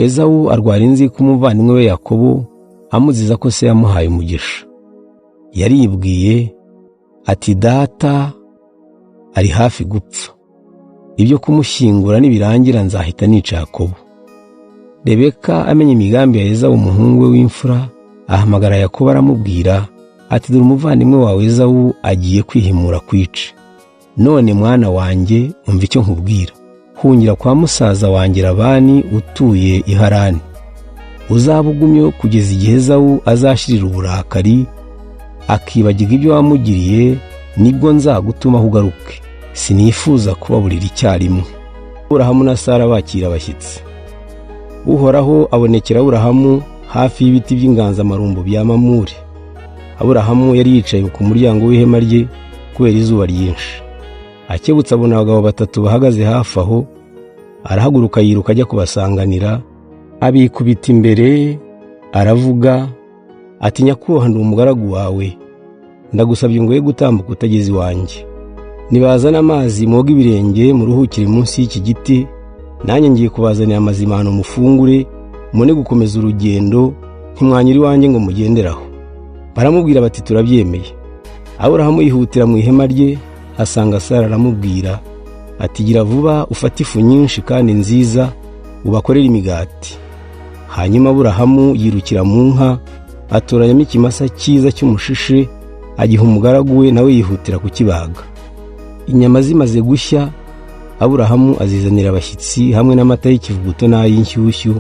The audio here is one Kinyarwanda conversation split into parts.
Ezawu arwara inzika umuvandimwe we Yakobo, amuziza ko se yamuhaye umugisha. Yaribwiye ati: "Data ari hafi gupfa, ibyo kumushyingura nibirangira nzahita nica Yakobo." Rebeka amenya imigambi ya Ezawu umuhungu we w'imfura, ahamagara Yakobo aramubwira ati: "Dore umuvandimwe wawe Ezawu agiye kwihimura kwica. None mwana wanjye, umva icyo nkubwira: hungira kwa musaza wanjye Labani utuye i Harani, uzaba ugumye kugeza igihe Ezawu azashirira uburakari akibagirwa ibyo wamugiriye, nibwo nzagutumaho ugaruke. Sinifuza kubaburira icyarimwe." Aburahamu na Sara bakira abashyitsi. Uhoraho abonekera Aburahamu hafi y'ibiti by'inganzamarumbo bya Mamure. Aburahamu yari yicaye ku muryango w'ihema rye kubera izuba ryinshi. Akebutse abona abagabo batatu bahagaze hafi aho, arahaguruka yiruka ajya kubasanganira, abikubita imbere, aravuga ati: "Nyakubahwa, ndi umugaragu wawe, ndagusabye ngo ye gutambuka utageze iwanjye. Nibazane amazi mwoge ibirenge, muruhukire munsi y'iki giti. Nanjye ngiye kubazanira amazimano mufungure, mubone gukomeza urugendo. Ntimwanyura iwanjye ngo mugenderaho." Baramubwira bati: "Turabyemeye." Aburahamu yihutira mu ihema rye, asanga Sara, aramubwira ati: "Gira vuba ufate ifu nyinshi kandi nziza, ubakorere imigati." Hanyuma Aburahamu yirukira mu nka, atoranyamo ikimasa cyiza cy'umushishe, agiha umugaragu we, nawe yihutira kukibaga. Inyama zimaze gushya, Aburahamu azizanira abashyitsi hamwe n'amata y'ikivuguto n'ay'inshyushyu,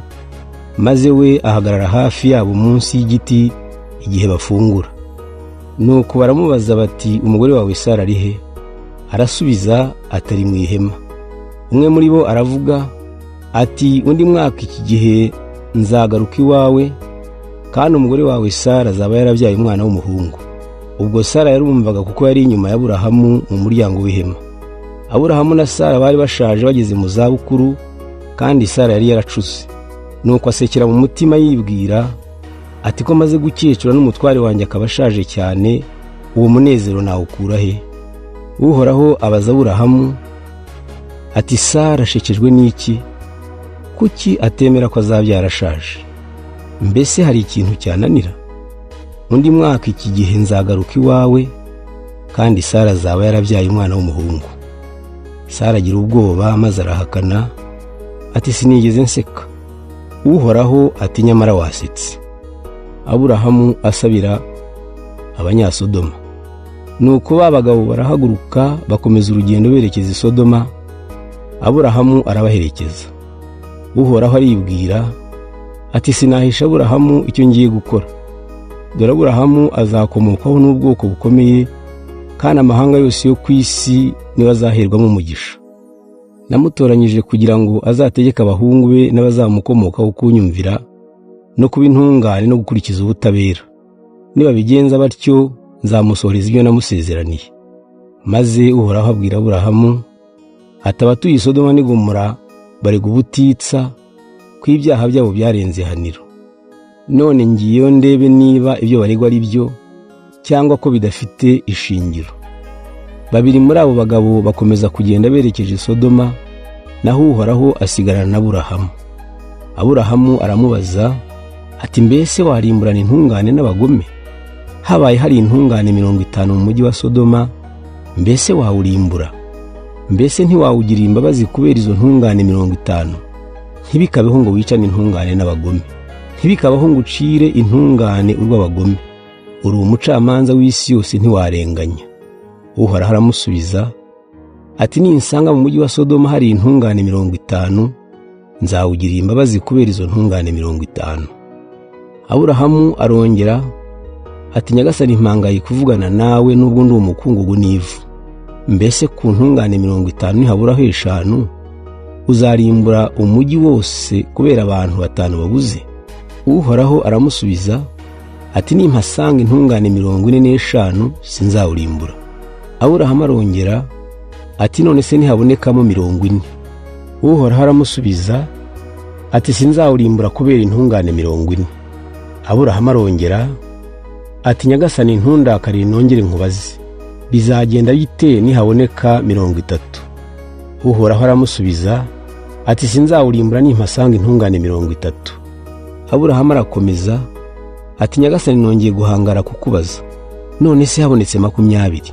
maze we ahagarara hafi yabo munsi y'igiti igihe bafungura. Nuko baramubaza bati: "Umugore wawe Sara ari he?" Arasubiza atari mu ihema. Umwe muri bo aravuga ati: "Undi mwaka iki gihe nzagaruka iwawe, kandi umugore wawe Sara azaba yarabyaye umwana w'umuhungu." Ubwo Sara yarumvaga kuko yari inyuma ya Aburahamu mu muryango w'ihema. Aburahamu na Sara bari bashaje bageze mu zabukuru, kandi Sara yari yaracuze. Nuko asekera mu mutima yibwira ati: "Ko maze gukecura n'umutware wanjye akaba ashaje cyane, uwo munezero nawukura he?" Uhoraho abaza Aburahamu ati: "Sara ashekejwe n'iki? Kuki atemera ko azabyara ashaje? Mbese hari ikintu cyananira? Undi mwaka iki gihe nzagaruka iwawe, kandi Sara azaba yarabyaye umwana w'umuhungu." Sara agira ubwoba maze arahakana ati: "Sinigeze nseka." Uhoraho ati: "Nyamara wasetse." Aburahamu asabira Abanyasodoma. Nuko ba bagabo barahaguruka bakomeza urugendo berekeza i Sodoma, Aburahamu arabaherekeza. Uhoraho aribwira ati: "Sinahisha Aburahamu icyo ngiye gukora. Dore Aburahamu azakomokwaho n'ubwoko bukomeye, kandi amahanga yose yo ku isi niwe azaherwamo umugisha. Namutoranyije kugira ngo azategeke abahungu be n'abazamukomokaho kunyumvira no kuba intungane no gukurikiza ubutabera. Nibabigenza batyo, nzamusohoreza ibyo namusezeraniye." Maze Uhoraho abwira Aburahamu ati: "Abatuye Sodoma n'i Gomora barega ubutitsa ko ibyaha byabo byarenze ihaniro. None ngiyeyo ndebe niba ibyo baregwa ari byo cyangwa ko bidafite ishingiro." Babiri muri abo bagabo bakomeza kugenda berekeje Sodoma, naho Uhoraho asigarana na Aburahamu. Aburahamu aramubaza ati: "Mbese warimburana intungane n'abagome? Habaye hari intungane 50 mu mujyi wa Sodoma, mbese wawurimbura? Mbese ntiwawugirira imbabazi kubera izo ntungane 50? Ntibikabeho ngo wicane intungane n'abagome! Ntibikabaho ngo ucire intungane urw'abagome! Uri umucamanza w'isi yose, ntiwarenganya?" Uhoraho aramusubiza ati: "Ninsanga mu mujyi wa Sodoma hari intungane 50, nzawugirira imbabazi kubera izo ntungane 50." Aburahamu arongera ati: "Nyagasani, mpangaye kuvugana nawe nubwo ndi umukungugu n'ivu. Mbese ku ntungane 50 nihaburaho eshanu, uzarimbura umujyi wose kubera abantu batanu babuze?" Uhoraho aramusubiza ati: "Nimpasanga intungane 45 sinzawurimbura." Aburahamu arongera ati: "None se nihabonekamo 40?" Uhoraho aramusubiza ati: "Sinzawurimbura kubera intungane 40." Aburahamu arongera ati: "Nyagasani, ntundakarire, nongere nkubaze: bizagenda bite nihaboneka 30?" Uhoraho aramusubiza Ati sinzawurimbura nimpasanga intungane 30. Aburahamu arakomeza ati Nyagasani, nongeye guhangara kukubaza, none se habonetse 20?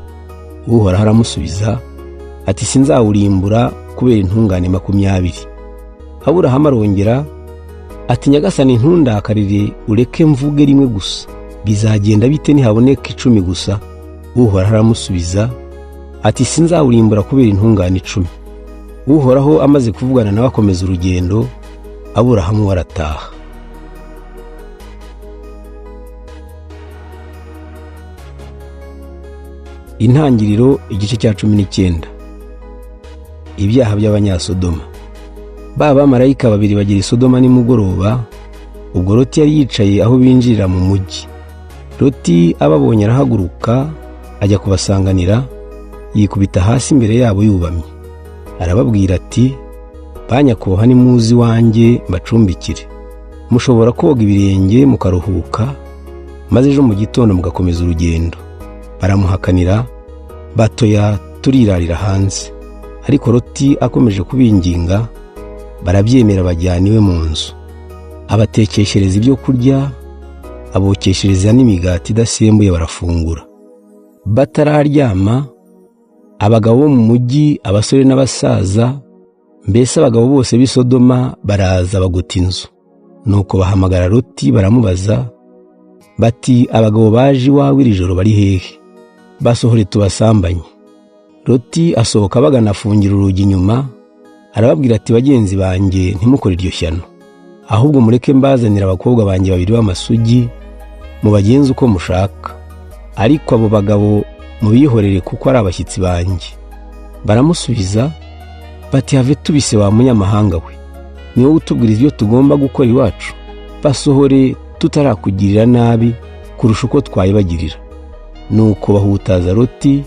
Uhoraho aramusubiza ati sinzawurimbura kubera intungane 20. Aburahamu arongera ati Nyagasani, ntundakarire, ureke mvuge rimwe gusa, bizagenda bite nihaboneka 10 gusa? Uhoraho aramusubiza ati sinzawurimbura kubera intungane 10. Uhoraho amaze kuvugana nawe akomeza urugendo, Aburahamu arataha. Intangiriro igice cya 19. Ibyaha by'Abanyasodoma. Ba bamarayika babiri bagera i Sodoma nimugoroba, ubwo Loti yari yicaye aho binjirira mu mujyi. Loti ababonye arahaguruka ajya kubasanganira, yikubita hasi imbere yabo yubamye. Arababwira ati banyakubahwa, nimuze iwanjye mbacumbikire, mushobora koga ibirenge mukaruhuka, maze ejo mu gitondo mugakomeza urugendo. Baramuhakanira batoya, turirarira hanze. Ariko Loti akomeje kubinginga, barabyemera bajyana iwe mu nzu. Abatekeshereza ibyo kurya, abokeshereza n'imigati idasembuye, barafungura. Batararyama, abagabo bo mu mujyi, abasore n'abasaza, mbese abagabo bose b'i Sodoma baraza bagota inzu. Nuko bahamagara Loti baramubaza bati abagabo baje iwawe iri joro bari hehe? Basohore tubasambanye. Loti asohoka bagana, afungira urugi inyuma, arababwira ati bagenzi banjye, ntimukore iryo shyano, ahubwo mureke mbazanira abakobwa banjye babiri b'amasugi, mubagenze uko mushaka, ariko abo bagabo mubihorere kuko ari abashyitsi banjye. Baramusubiza bati have tubise wa munyamahanga we, ni wowe utubwira ibyo tugomba gukora iwacu, basohore tutarakugirira nabi kurusha uko twayibagirira. Nuko bahutaza Loti,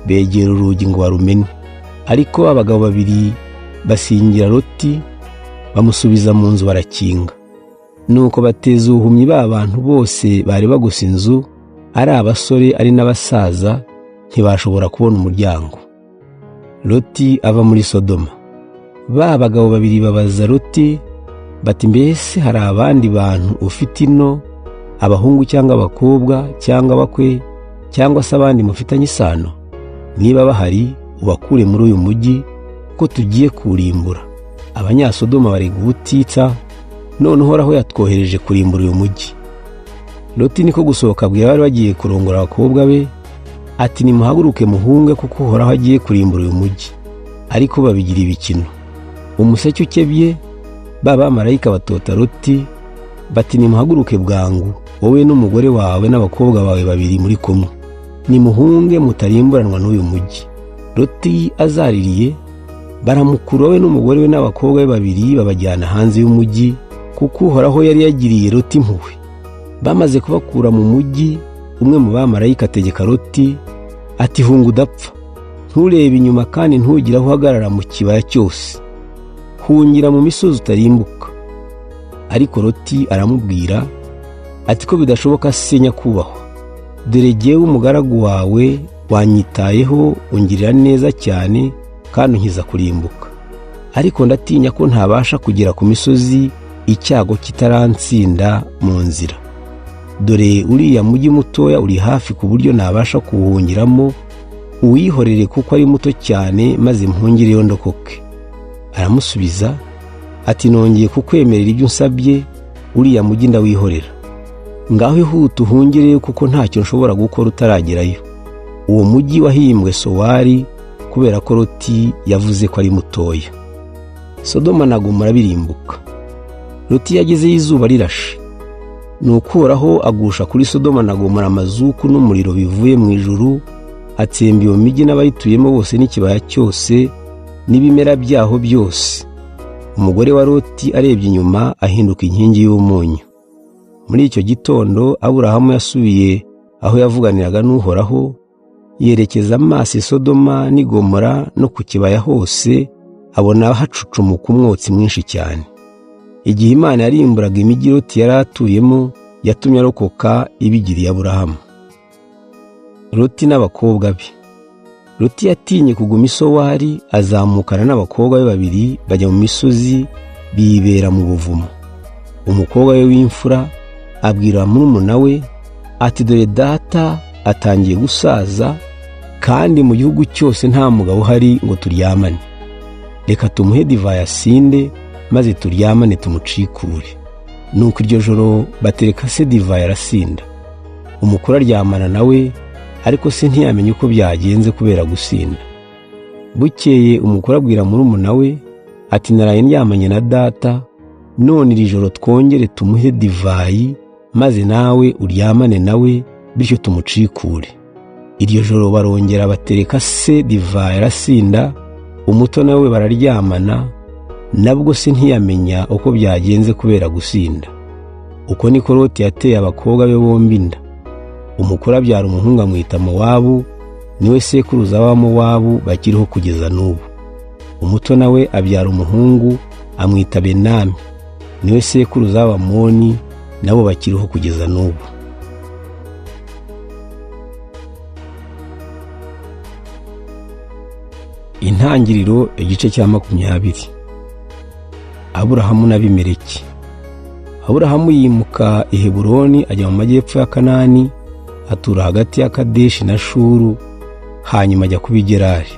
begera urugi ngo barumene. Ariko abagabo babiri basingira Loti, bamusubiza mu nzu barakinga. Nuko bateza ubuhumyi ba bantu bose bari bagusa inzu, ari abasore ari n'abasaza, ntibashobora kubona umuryango. Loti ava muri Sodoma. Ba bagabo babiri babaza Loti bati mbese hari abandi bantu ufite ino, abahungu cyangwa abakobwa cyangwa abakwe cyangwa se abandi mufitanye isano? Niba bahari ubakure muri uyu mujyi, ko tugiye kuwurimbura. Abanyasodoma barega ubutitsa, none Uhoraho yatwohereje kurimbura uyu mujyi. Loti niko gusohoka abwira abari bagiye kurongora abakobwa be ati nimuhaguruke muhunge, kuko Uhoraho agiye kurimbura uyu mujyi. Ariko babigira ibikino. Umuseke ukebye, ba bamarayika batota Loti bati nimuhaguruke bwangu, wowe n'umugore wawe n'abakobwa bawe babiri muri kumwe, nimuhunge mutarimburanwa n'uyu mujyi. Loti azaririye, baramukura we n'umugore we n'abakobwa be babiri, babajyana hanze y'umujyi, kuko Uhoraho yari yagiriye Loti impuhwe. Bamaze kubakura mu mujyi, umwe mu bamarayika ategeka Loti ati hunga udapfa, nturebe inyuma kandi ntugire aho uhagarara mu kibaya cyose, hungira mu misozi utarimbuka. Ariko Loti aramubwira ati ko bidashoboka se nyakubahwa, dore jyewe umugaragu wawe wanyitayeho, ungirira neza cyane kandi unkiza kurimbuka, ariko ndatinya ko ntabasha kugera ku misozi icyago kitaransinda mu nzira. Dore uriya mujyi mutoya uri hafi ku buryo nabasha kuwuhungiramo, uwihorere kuko ari muto cyane, maze mpungireyo ndokoke. Aramusubiza ati nongeye kukwemerera ibyo unsabye, uriya mujyi ndawihorera. Ngaho ihute uhungireyo, kuko ntacyo nshobora gukora utaragerayo. Uwo mujyi wahimbwe Sowari kubera ko Loti yavuze ko ari mutoya. Sodoma na Gomora birimbuka. Loti yagezeyo izuba rirashe. Nuko Uhoraho agusha kuri Sodoma na Gomora amazuku n'umuriro bivuye mu ijuru, atsemba iyo mijyi n'abayituyemo bose n'ikibaya cyose n'ibimera byaho byose. Umugore wa Loti arebye inyuma ahinduka inkingi y'umunyu. Muri icyo gitondo Aburahamu yasubiye aho yavuganiraga n'Uhoraho, yerekeza amaso i Sodoma n'i Gomora no ku kibaya hose, abona hacucumuka umwotsi mwinshi cyane. Igihe Imana yarimburaga imijyi Loti yari atuyemo, yatumye arokoka ibigiriye Aburahamu. Loti n'abakobwa be. Loti yatinye kuguma i Sowari, azamukana n'abakobwa be babiri bajya mu misozi bibera mu buvumo. Umukobwa we w'imfura abwira murumuna we ati: "Dore data atangiye gusaza, kandi mu gihugu cyose nta mugabo uhari ngo turyamane. Reka tumuhe divayi asinde, maze turyamane tumucikure." Nuko iryo joro batereka se divayi arasinda. Umukuru aryamana nawe, ariko se ntiyamenya uko byagenze kubera gusinda. Bukeye umukuru abwira murumuna we ati: "Naraye ndyamanye na data, none iri joro twongere tumuhe divayi, maze nawe uryamane nawe, bityo tumucikure." Iryo joro barongera batereka se divayi arasinda, umuto nawe bararyamana, nabwo se ntiyamenya uko byagenze kubera gusinda. Uko niko Loti yateye abakobwa be bombi inda. Umukuru abyara umuhungu amwita Mowabu, niwe sekuruza w'Abamowabu bakiriho kugeza n'ubu. Umuto nawe abyara umuhungu amwita Benami, niwe sekuruza w'Abamoni, nabo bakiriho kugeza n'ubu. Intangiriro igice cya 20. Aburahamu n'Abimeleki. Aburahamu yimuka i Heburoni ajya mu majyepfo ya Kanani, atura hagati ya Kadeshi na Shuru, hanyuma ajya kuba i Gerari.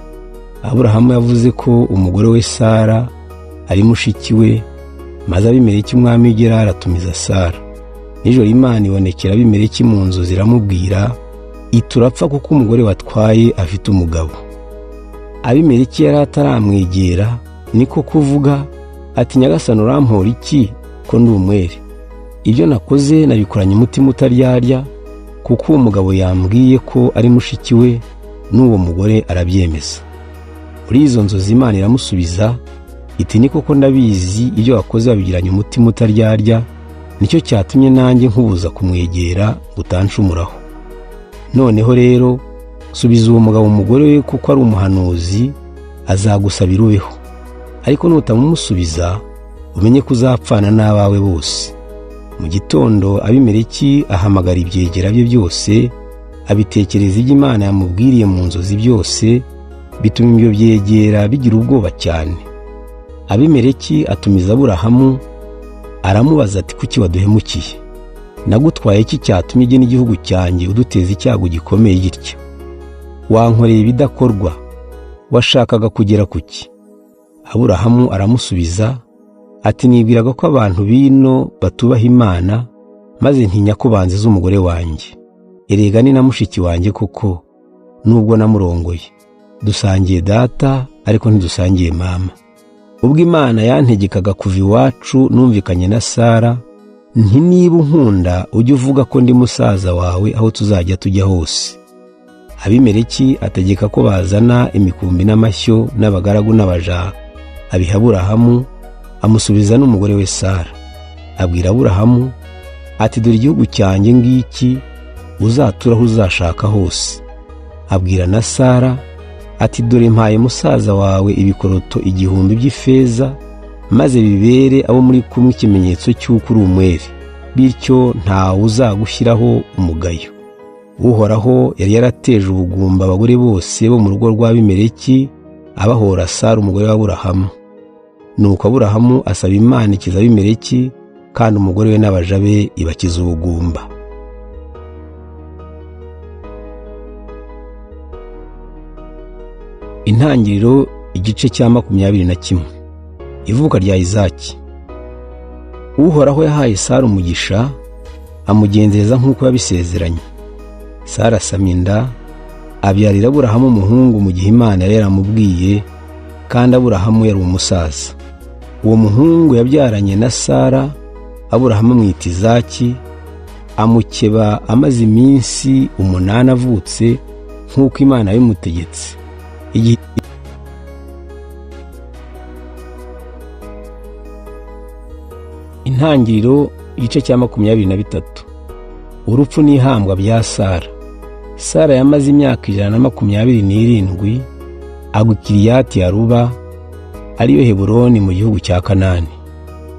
Aburahamu yavuze ko umugore we Sara ari mushiki we, maze Abimeleki umwami w'i Gerari atumiza Sara. Nijoro Imana ibonekera Abimeleki mu nzozi iramubwira iti: "Urapfa kuko umugore watwaye afite umugabo." Abimeleki yari ataramwegera, niko kuvuga ati: "Nyagasani, urampora iki ko ndi umwere? Ibyo nakoze nabikoranye umutima utaryarya, kuko uwo mugabo yambwiye ko ari mushiki we, n'uwo mugore arabyemeza." Muri izo nzozi Imana iramusubiza iti: "Ni koko ndabizi, ibyo wakoze wabigiranye umutima utaryarya, nicyo cyatumye nanjye nkubuza kumwegera ngo utanshumuraho. Noneho rero subiza uwo mugabo umugore we, kuko ari umuhanuzi, azagusabira ubeho. Ariko nutamumusubiza, umenye ko uzapfana n'abawe bose." Mu gitondo Abimeleki ahamagara ibyegera bye byose, abitekereza ibyo Imana yamubwiriye mu nzozi byose, bituma ibyo byegera bigira ubwoba cyane. Abimeleki atumiza Aburahamu aramubaza ati: "Kuki waduhemukiye? Nagutwaye iki cyatumye ujya n'igihugu cyanjye uduteza icyago gikomeye gitya? Wankoreye ibidakorwa, washakaga kugera kuki?" Aburahamu aramusubiza ati: "Nibwiraga ko abantu b'ino batubaha Imana, maze ntinya ko banziza umugore wanjye. Erega ni na mushiki wanjye koko, nubwo namurongoye. Dusangiye data, ariko ntidusangiye mama. Ubwo Imana yantegekaga kuva iwacu, numvikanye na Sara nti: niba unkunda ujye uvuga ko ndi musaza wawe aho tuzajya tujya hose." Abimeleki ategeka ko bazana imikumbi n'amashyo n'abagaragu n'abaja, abiha Aburahamu, amusubiza n'umugore we Sara. Abwira Aburahamu ati: "Dore igihugu cyanjye ngiki, uzatura aho uzashaka hose." Abwira na Sara ati: "Dore mpaye musaza wawe ibikoroto 1000 by'ifeza, maze bibere abo muri kumwe ikimenyetso cy'uko uri umwere, bityo ntawe uzagushyiraho umugayo." Uhoraho yari yarateje ubugumba abagore bose bo mu rugo rwa Abimeleki, abahora Sara umugore wa Aburahamu. Nuko Aburahamu asaba Imana ikiza Abimeleki, kandi umugore we n'abaja be ibakiza ubugumba. Intangiriro igice cya 21. Ivuka rya Izaki. Uhoraho yahaye Sara umugisha, amugenzereza nk'uko yabisezeranye. Sara asama inda, abyarira Aburahamu umuhungu mu gihe Imana yari yaramubwiye, kandi Aburahamu yari umusaza. Uwo muhungu yabyaranye na Sara, Aburahamu amwita Izaki, amukeba amaze iminsi 8 avutse, nk'uko Imana yabimutegetse. Intangiriro igice cya 23. Urupfu n'ihambwa bya Sara. Sara yamaze imyaka 127 agwa i Kiriyati Aruba, ariyo Heburoni, mu gihugu cya Kanani.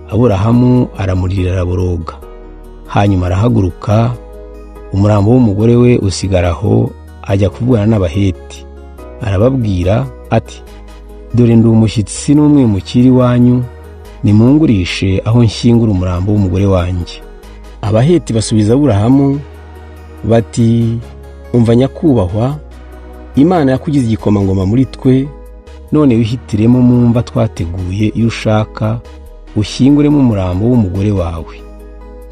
Aburahamu aramurira araboroga. Hanyuma arahaguruka, umurambo w'umugore we usigara aho, ajya kuvugana n'Abaheti. Arababwira ati: "Dore ndi umushyitsi n'umwimukira iwanyu, nimungurishe aho nshyingura umurambo w'umugore wanjye." Abaheti basubiza Aburahamu bati: "Umva nyakubahwa, Imana yakugize igikomangoma muri twe, none wihitiremo mu mva twateguye iyo ushaka, ushyinguremo umurambo w'umugore wawe.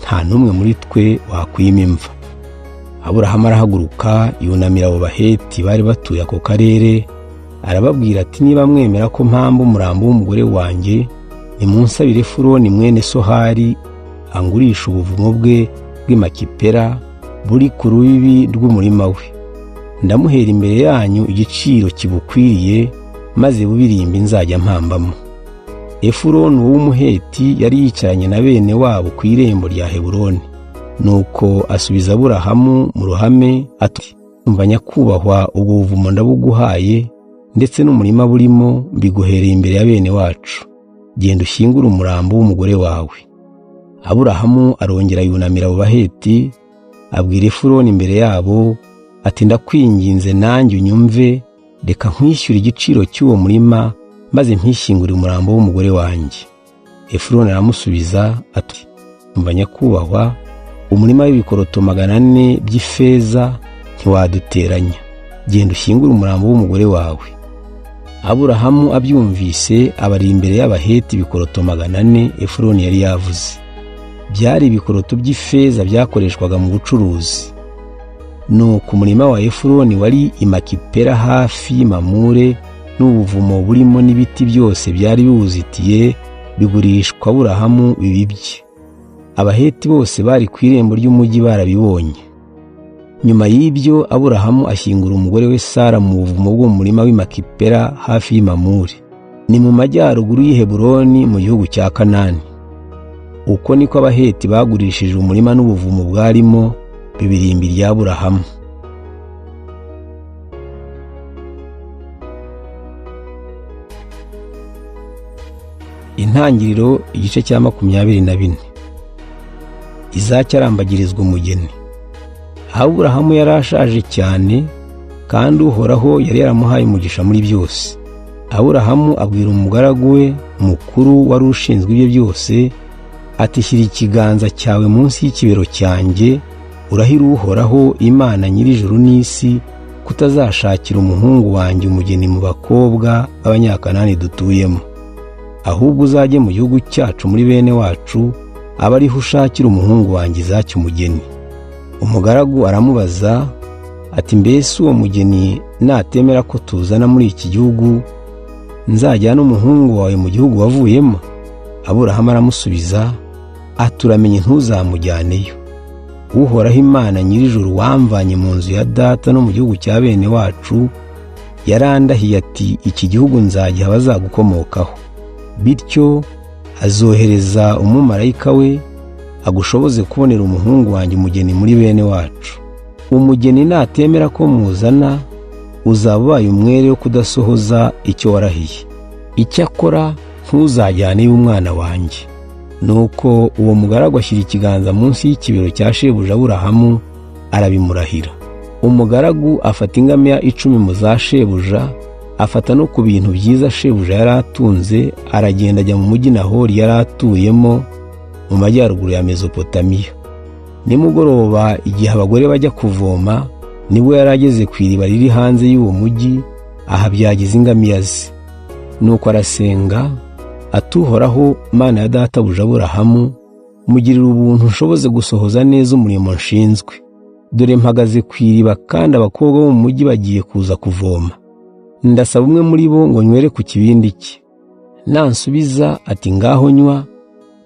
Nta n'umwe muri twe wakwima imva." Aburahamu arahaguruka yunamira abo Baheti bari batuye ako karere, arababwira ati: "Niba mwemera ko mpamba umurambo w'umugore wanjye, nimunsabire Efuroni mwene Sohari angurisha ubuvumo bwe bw'i Makipela buri ku rubibi rw'umurima we. Ndamuhera imbere yanyu igiciro kibukwiriye, maze bubirimbi nzajya mpambamo." Efuroni w'Umuheti yari yicaranye na bene wabo ku irembo rya Heburoni. Nuko asubiza Aburahamu mu ruhame ati: "Umva nyakubahwa, ubwo buvumo ndabuguhaye, ndetse n'umurima burimo mbiguhereye imbere ya bene wacu. Genda ushyingure umurambo w'umugore wawe." Aburahamu arongera yunamira abo Baheti, abwira Efuroni imbere yabo ati: "Ndakwinginze nanjye unyumve, reka nkwishyure igiciro cy'uwo murima, maze mpishyingure umurambo w'umugore wanjye." Efuroni aramusubiza ati: "Umva nyakubahwa, umurima w'ibikoroto 400 by'ifeza ntiwaduteranya. Genda ushyingure umurambo w'umugore wawe." Aburahamu abyumvise abari imbere y'Abaheti ibikoroto 400 Efuroni yari yavuze. Byari ibikoroto by'ifeza byakoreshwaga mu bucuruzi. Nuko umurima wa Efuroni wari i Makipela hafi y'Imamure, n'ubuvumo burimo n'ibiti byose byari biwuzitiye bigurishwa Aburahamu bibibye. Abaheti bose bari ku irembo ry'umujyi barabibonye. Nyuma y'ibyo Aburahamu ashyingura umugore we Sara mu buvumo bwo mu murima w'i Makipela hafi y'Imamure, ni mu majyaruguru y'i Heburoni mu gihugu cya Kanani. Uko niko Abaheti bagurishije umurima n'ubuvumo bwarimo bibirimbi rya Aburahamu. Intangiriro igice cya 24. Izaki arambagirizwa umugeni. Aburahamu yari ashaje cyane, kandi Uhoraho yari yaramuhaye umugisha muri byose. Aburahamu abwira umugaragu we mukuru wari ushinzwe ibye byose ati: "Shyira ikiganza cyawe munsi y'ikibero cyanjye, urahire Uhoraho Imana nyir'ijuru n'isi kutazashakira umuhungu wanjye umugeni mu bakobwa b'Abanyakanani dutuyemo. Ahubwo uzajye mu gihugu cyacu muri bene wacu, abe ariho ushakira umuhungu wanjye Izaki umugeni." Umugaragu aramubaza ati: "Mbese uwo mugeni natemera ko tuzana muri iki gihugu, nzajyana umuhungu wawe mu gihugu wavuyemo?" Aburahamu aramusubiza ati: "Uramenye ntuzamujyaneyo. Uhoraho Imana nyir'ijuru wamvanye mu nzu ya data no mu gihugu cya bene wacu, yarandahiye ati: iki gihugu nzagiha abazagukomokaho. Bityo azohereza umumarayika we agushoboze kubonera umuhungu wanjye umugeni muri bene wacu. Umugeni natemera ko muzana, uzaba ubaye umwere wo kudasohoza icyo warahiye. Icyakora ntuzajyaneyo umwana wanjye." Nuko uwo mugaragu ashyira ikiganza munsi y'ikibero cya shebuja Aburahamu arabimurahira. Umugaragu afata ingamiya 10 mu za shebuja, afata no ku bintu byiza shebuja yari atunze, aragenda ajya mu mujyi Nahori yari atuyemo mu majyaruguru ya Mezopotamiya. Nimugoroba igihe abagore bajya kuvoma, nibwo yari ageze ku iriba riri hanze y'uwo mujyi, ahabyagiza ingamiya ze. Nuko arasenga atuhoraho Mana ya databuja Aburahamu, mugirira ubuntu nshoboze gusohoza neza umurimo nshinzwe. Dore mpagaze ku iriba kandi abakobwa bo mu mujyi bagiye kuza kuvoma. Ndasaba umwe muri bo ngo nywere ku kibindi cye. Nansubiza ati ngaho nywa,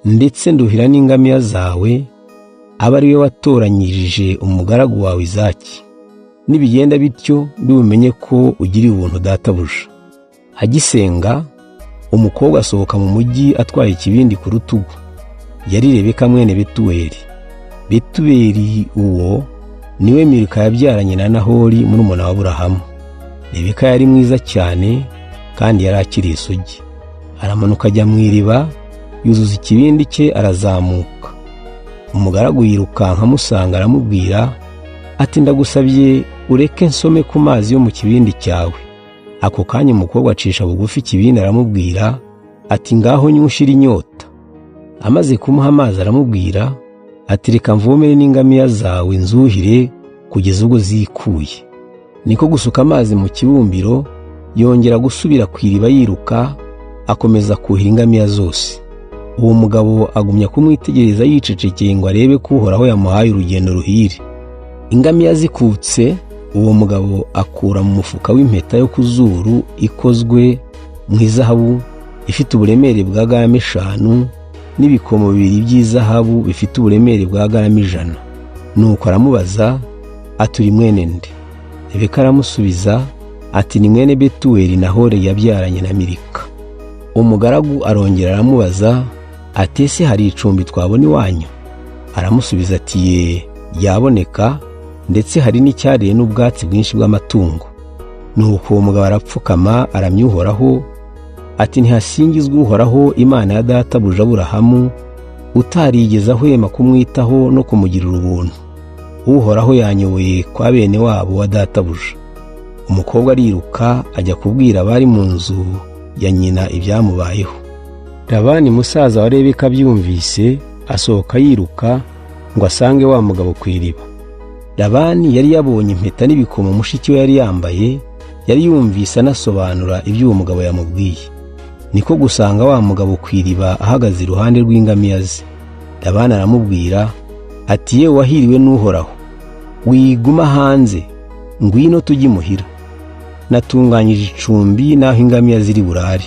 ndetse nduhira n'ingamiya zawe, abe ari we watoranyirije umugaragu wawe Izaki. Nibigenda bityo bibumenye ko ugiriye ubuntu databuja. Agisenga, umukobwa asohoka mu mujyi atwaye ikibindi ku rutugu. Yari Rebeka mwene Betuweli. Betuweli uwo niwe Milika yabyaranye na Nahori murumuna wa Aburahamu. Rebeka yari mwiza cyane kandi yari akiri isugi. Aramanuka ajya mu iriba, yuzuza ikibindi cye arazamuka. Umugaragu yirukanka amusanga aramubwira ati ndagusabye ureke nsome ku mazi yo mu kibindi cyawe. Ako kanya umukobwa acisha bugufi ikibindi aramubwira ati: "Ngaho nywa ushire inyota." Amaze kumuha amazi aramubwira ati: "Reka mvomere n'ingamiya zawe nzuhire kugeza ubwo zikuye." Niko gusuka amazi mu kibumbiro, yongera gusubira ku iriba yiruka, akomeza kuhira ingamiya zose. Uwo mugabo agumya kumwitegereza yicecekeye ngo arebe ko Uhoraho yamuhaye urugendo ruhire. Ingamiya zikutse, uwo mugabo akura mu mufuka w'impeta yo ku zuru ikozwe mu izahabu ifite uburemere bwa garama 5 n'ibikomo 2 by'izahabu bifite uburemere bwa garama 100. Nuko aramubaza ati: "Uri mwene nde?" Rebeka aramusubiza ati: "Ni mwene Betuweli Nahori yabyaranye na Milika." Umugaragu arongera aramubaza ati: "Ese hari icumbi twabona iwanyu?" Aramusubiza ati: "Ye, ryaboneka, ndetse hari n'icyarire n'ubwatsi bwinshi bw'amatungo." Nuko uwo mugabo arapfukama aramya Uhoraho ati: "Ntihasingizwe Uhoraho Imana ya databuja Aburahamu, utarigeze ahwema kumwitaho no kumugirira ubuntu. Uhoraho yanyoboye kwa bene wabo wa databuja." Umukobwa ariruka ajya kubwira abari mu nzu ya nyina ibyamubayeho. Labani musaza wa Rebeka abyumvise asohoka yiruka ngo asange wa mugabo ku iriba. Labani yari yabonye impeta n'ibikomo mushiki we yari yambaye, yari yumvise anasobanura ibyo uwo mugabo yamubwiye. Niko gusanga wa mugabo ku iriba ahagaze iruhande rw'ingamiya ze. Labani aramubwira ati: "Yewe wahiriwe n'Uhoraho, wiguma hanze, ngwino tujye imuhira. Natunganyije icumbi n'aho ingamiya ziri burare."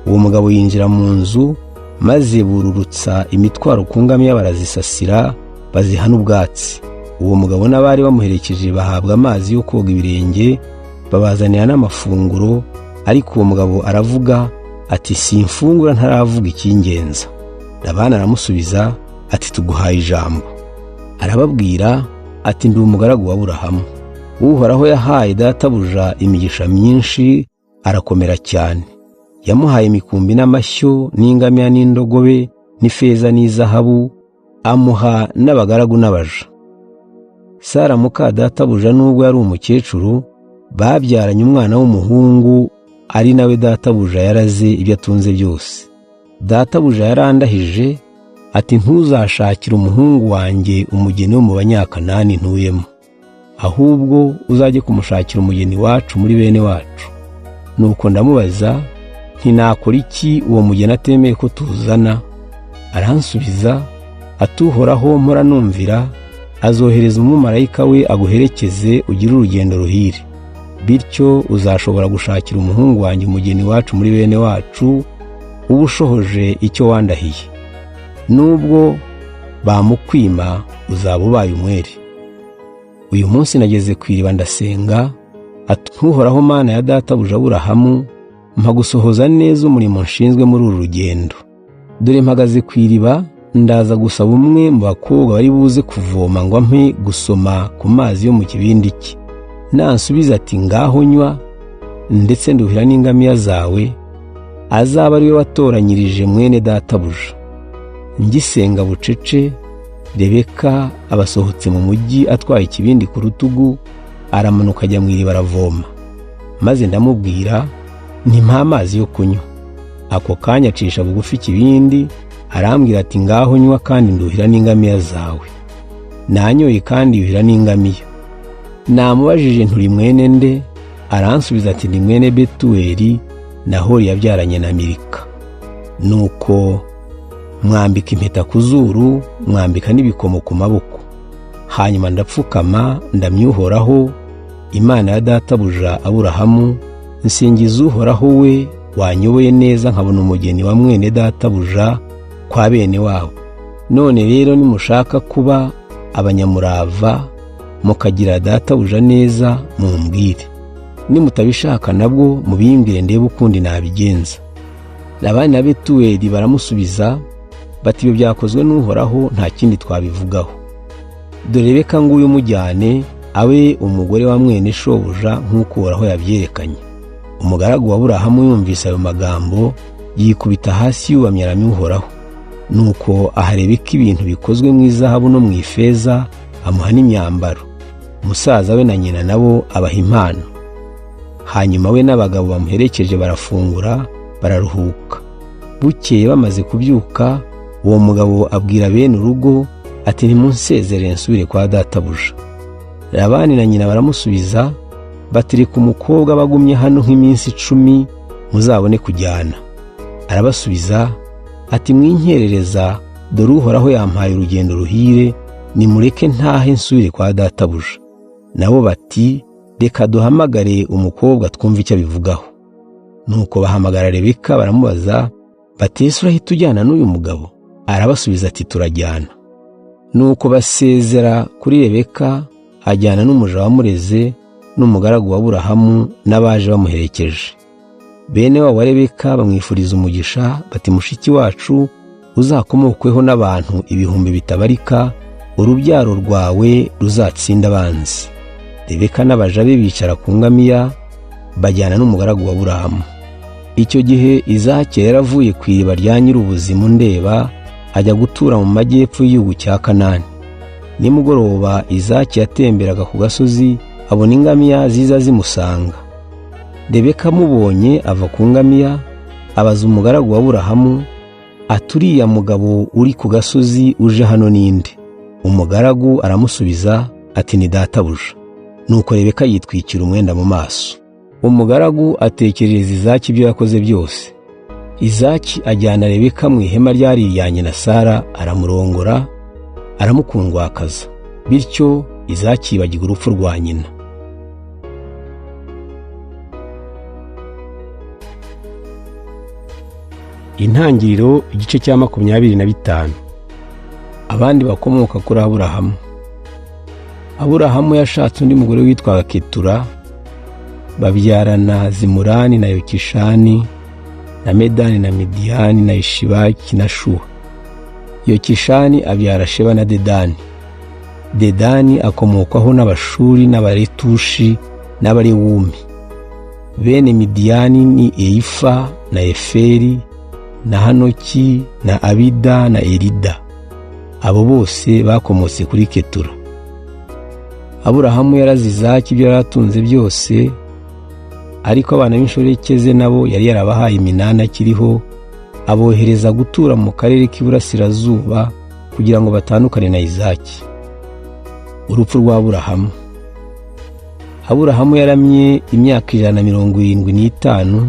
Uwo mugabo yinjira mu nzu, maze bururutsa imitwaro ku ngamiya barazisasira, baziha n'ubwatsi. Uwo mugabo n'abari bamuherekeje bahabwa amazi yo koga ibirenge, babazanira n'amafunguro, ariko uwo mugabo aravuga ati: "Simfungura ntaravuga icy'ingenza." Labani aramusubiza ati: "Tuguhaye ijambo." Arababwira ati: "Ndi umugaragu wa Aburahamu. Uhoraho yahaye databuja imigisha myinshi, arakomera cyane. Yamuhaye imikumbi n'amashyo n'ingamiya n'indogobe n'ifeza n'izahabu, amuha n'abagaragu n'abaja. Sara muka databuja, nubwo yari umukecuru, babyaranye umwana w'umuhungu, ari nawe databuja yaraze ibyo atunze byose. Databuja yarandahije ati: 'Ntuzashakire umuhungu wanjye umugeni wo mu Banyakanani ntuyemo, ahubwo uzajye kumushakira umugeni wacu muri bene wacu.' Nuko ndamubaza nti: 'Nakora iki uwo mugeni atemeye ko tuzana?' Aransubiza ati: 'Uhoraho mpora numvira azohereza umumarayika we aguherekeze ugire urugendo ruhire, bityo uzashobora gushakira umuhungu wanjye umugeni wacu muri bene wacu, uba ushohoje icyo wandahiye. Nubwo bamukwima uzaba ubaye umwere.' Uyu munsi nageze ku iriba ndasenga ati: 'Ntuhoraho Mana ya databuja Aburahamu, mpa gusohoza neza umurimo nshinzwe muri uru rugendo. Dore mpagaze ku iriba, ndaza gusaba umwe mu bakobwa bari buze kuvoma ngo ampe gusoma ku mazi yo mu kibindi cye. Nansubiza ati: Ngaho nywa, ndetse nduhira n'ingamiya zawe, azaba ari we watoranyirije mwene databuja.' Ngisenga bucece, Rebeka abasohotse mu mujyi atwaye ikibindi ku rutugu, aramanuka ajya mu iriba aravoma. Maze ndamubwira nti: 'Mpa amazi yo kunywa.' Ako kanya acisha bugufi ikibindi, arambwira ati: 'Ngaho nywa kandi nduhira n'ingamiya zawe.' Nanyoye kandi yuhira n'ingamiya. Namubajije nturi mwene nde? Aransubiza ati: 'Ni mwene Betuweli Nahori yabyaranye na Milika.' Nuko mwambika impeta ku zuru, mwambika n'ibikomo ku maboko. Hanyuma ndapfukama ndamya Uhoraho Imana ya databuja Aburahamu, nsingiza Uhoraho we wanyoboye neza nkabona umugeni wa mwene databuja kwa bene wabo. None rero nimushaka kuba abanyamurava mukagira databuja neza, mumbwire. Nimutabishaka nabwo mubimbwire ndebe ukundi nabigenza." Labani na Betuweli baramusubiza bati: "Ibyo byakozwe n'Uhoraho, nta kindi twabivugaho. Dore Rebeka nguyu, umujyane abe umugore wa mwene shobuja nk'uko Uhoraho yabyerekanye." Umugaragu wa Aburahamu yumvise ayo magambo yikubita hasi yubamye aramya Uhoraho. Nuko aha Rebeka ibintu bikozwe mu izahabu no mu ifeza, amuha n'imyambaro. Musaza we na nyina nabo abaha impano. Hanyuma we n'abagabo bamuherekeje barafungura, bararuhuka. Bukeye bamaze kubyuka, uwo mugabo abwira bene urugo ati: "Ntimunsezere nsubire kwa databuja." Labani na nyina baramusubiza bati: "Reka umukobwa bagumye hano nk'iminsi 10, muzabone kujyana." Arabasubiza ati: "Mwinkerereza, dore Uhoraho yampaye urugendo ruhire, nimureke ntahe nsubire kwa databuja." Nabo bati: "Reka duhamagare umukobwa twumve icyo abivugaho." Nuko bahamagara Rebeka baramubaza bati: "Ese urahita ujyana n'uyu mugabo?" Arabasubiza ati: "Turajyana." Nuko basezera kuri Rebeka, ajyana n'umuja wamureze n'umugaragu wa Aburahamu n'abaje bamuherekeje. Bene wabo wa Rebeka bamwifuriza umugisha bati: "Mushiki wacu, uzakomokweho n'abantu ibihumbi bitabarika, urubyaro rwawe ruzatsinda abanzi." Rebeka n'abaja be bicara ku ngamiya, bajyana n'umugaragu wa Aburahamu. Icyo gihe Izaki yaravuye ku iriba rya Nyir'ubuzima ndeba, ajya gutura mu majyepfo y'igihugu cya Kanani. Nimugoroba Izaki yatemberaga ku gasozi, abona ingamiya ziza zimusanga. Rebeka amubonye ava ku ngamiya, abaza umugaragu wa Aburahamu ati: "Uriya mugabo uri ku gasozi uje hano ninde?" Umugaragu aramusubiza ati: "Ni databuja." Nuko Rebeka yitwikira umwenda mu maso. Umugaragu atekerereza Izaki ibyo yakoze byose. Izaki ajyana Rebeka mu ihema ryari irya nyina Sara, aramurongora, aramukundwakaza. Bityo Izaki yibagirwa urupfu rwa nyina. Intangiriro igice cya 25. Abandi bakomoka kuri Aburahamu. Aburahamu yashatse undi mugore witwaga Ketura, babyarana Zimurani na Yokishani na Medani na Midiyani na Ishibaki na Shuwa. Yokishani abyara Sheba na Dedani. Dedani akomokwaho n'Abashuri n'Abaretushi n'Abarewumi. Bene Midiyani ni Eyifa na Eferi na Hanoki na Abida na Elida. Abo bose bakomotse kuri Ketura. Aburahamu yaraze Izaki ibyo yari atunze byose, ariko abana b'inshoreke ze nabo yari yarabahaye iminani akiriho, abohereza gutura mu karere k'iburasirazuba kugira ngo batandukane na Izaki. Urupfu rwa Aburahamu. Aburahamu yaramye imyaka 175,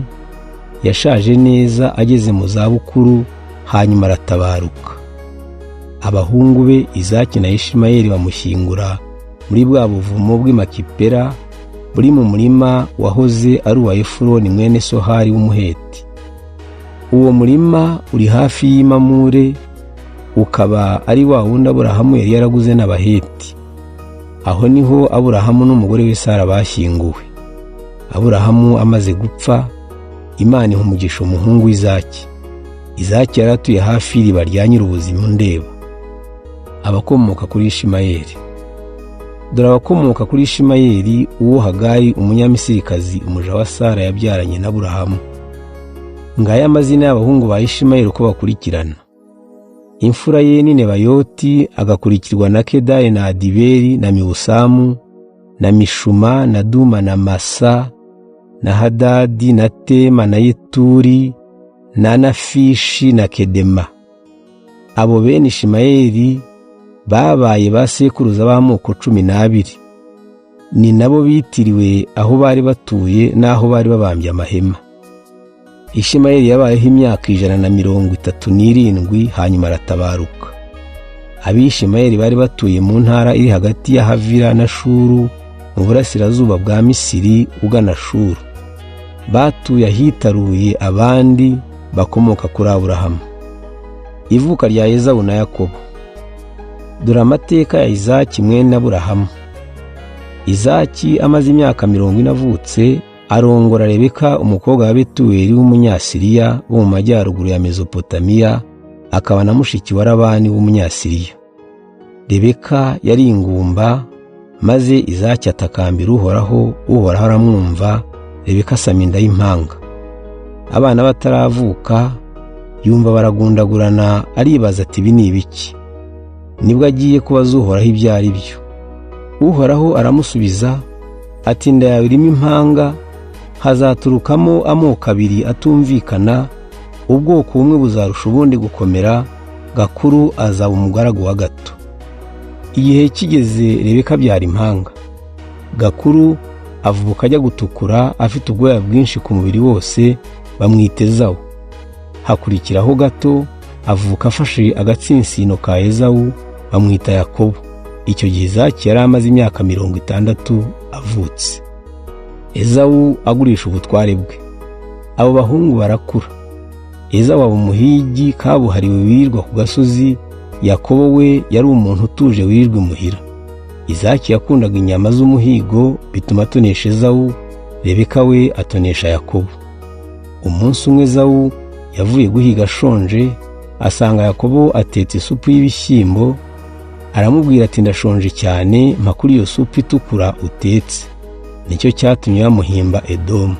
yashaje neza ageze mu zabukuru, hanyuma aratabaruka. Abahungu be Izaki na Ishimayeli bamushyingura muri bwa buvumo bw'i Makipela buri mu murima wahoze ari uwa Efuroni mwene Sohari w'Umuheti. Uwo murima uri hafi y'Imamure, ukaba ari wa wundi Aburahamu yari yaraguze n'Abaheti. Aho niho Aburahamu n'umugore we Sara bashyinguwe. Aburahamu amaze gupfa, Imana iha umugisha umuhungu Izaki. Izaki yari atuye hafi y'iriba rya Nyir'ubuzima ndeba. Abakomoka kuri Ishimayeli. Dore abakomoka kuri Ishimayeli, uwo Hagari umunyamisirikazi umuja wa Sara yabyaranye na Aburahamu. Ngaya amazina y'abahungu ba Ishimayeli uko bakurikirana. Imfura ye ni Nebayoti, agakurikirwa na Kedari na Adibeli na Mibusamu na Mishuma na Duma na Masa na Hadadi na Tema na Yeturi na Nafishi na Kedema. Abo bene Ishimayeli babaye ba sekuruza b'amoko 12. Ni nabo bitiriwe aho bari batuye n'aho bari babambye amahema. Ishimayeli yabayeho imyaka 137, hanyuma aratabaruka. Abishimayeli bari batuye mu ntara iri hagati ya Havila na Shuru, mu burasirazuba bwa Misiri ugana Shuru. Batuye ahitaruye abandi bakomoka kuri Aburahamu. Ivuka rya Ezawu na Yakobo. Dore amateka ya Izaki mwene Aburahamu. Izaki amaze imyaka 40 avutse, arongora Rebeka umukobwa wa Betuweli w'Umunyasiriya wo mu majyaruguru ya Mezopotamiya, akaba na mushiki wa Labani w'Umunyasiriya. Rebeka yari ingumba, maze Izaki atakambira Uhoraho, Uhoraho aramwumva, Rebeka asama inda y'impanga. Abana bataravuka, yumva baragundagurana, aribaza ati: "Ibi ni ibiki?" Nibwo agiye kubaza Uhoraho ibyo ari byo. Uhoraho aramusubiza ati: "Inda yawe irimo impanga, Hazaturukamo amoko abiri atumvikana, ubwoko bumwe buzarusha ubundi gukomera, gakuru azaba umugaragu wa gato. Igihe kigeze Rebeka abyara impanga. Gakuru avuka ajya gutukura, afite ubwoya bwinshi ku mubiri wose, bamwita Ezawu. Hakurikiraho gato avuka afashe agatsinsino ka Ezawu, bamwita Yakobo. Icyo gihe Izaki yari amaze imyaka 60 avutse. Ezawu agurisha ubutware bwe. Abo bahungu barakura. Ezawu aba umuhigi kabuhariwe wirirwa ku gasozi, Yakobo we yari umuntu utuje wirirwa imuhira. Izaki yakundaga inyama z'umuhigo, bituma atonesha Ezawu, Rebeka we atonesha Yakobo. Umunsi umwe Ezawu yavuye guhiga ashonje, asanga Yakobo atetse isupu y'ibishyimbo, aramubwira ati ndashonje cyane, mpa kuri iyo supu itukura utetse. Nicyo cyatumye bamuhimba Edomu.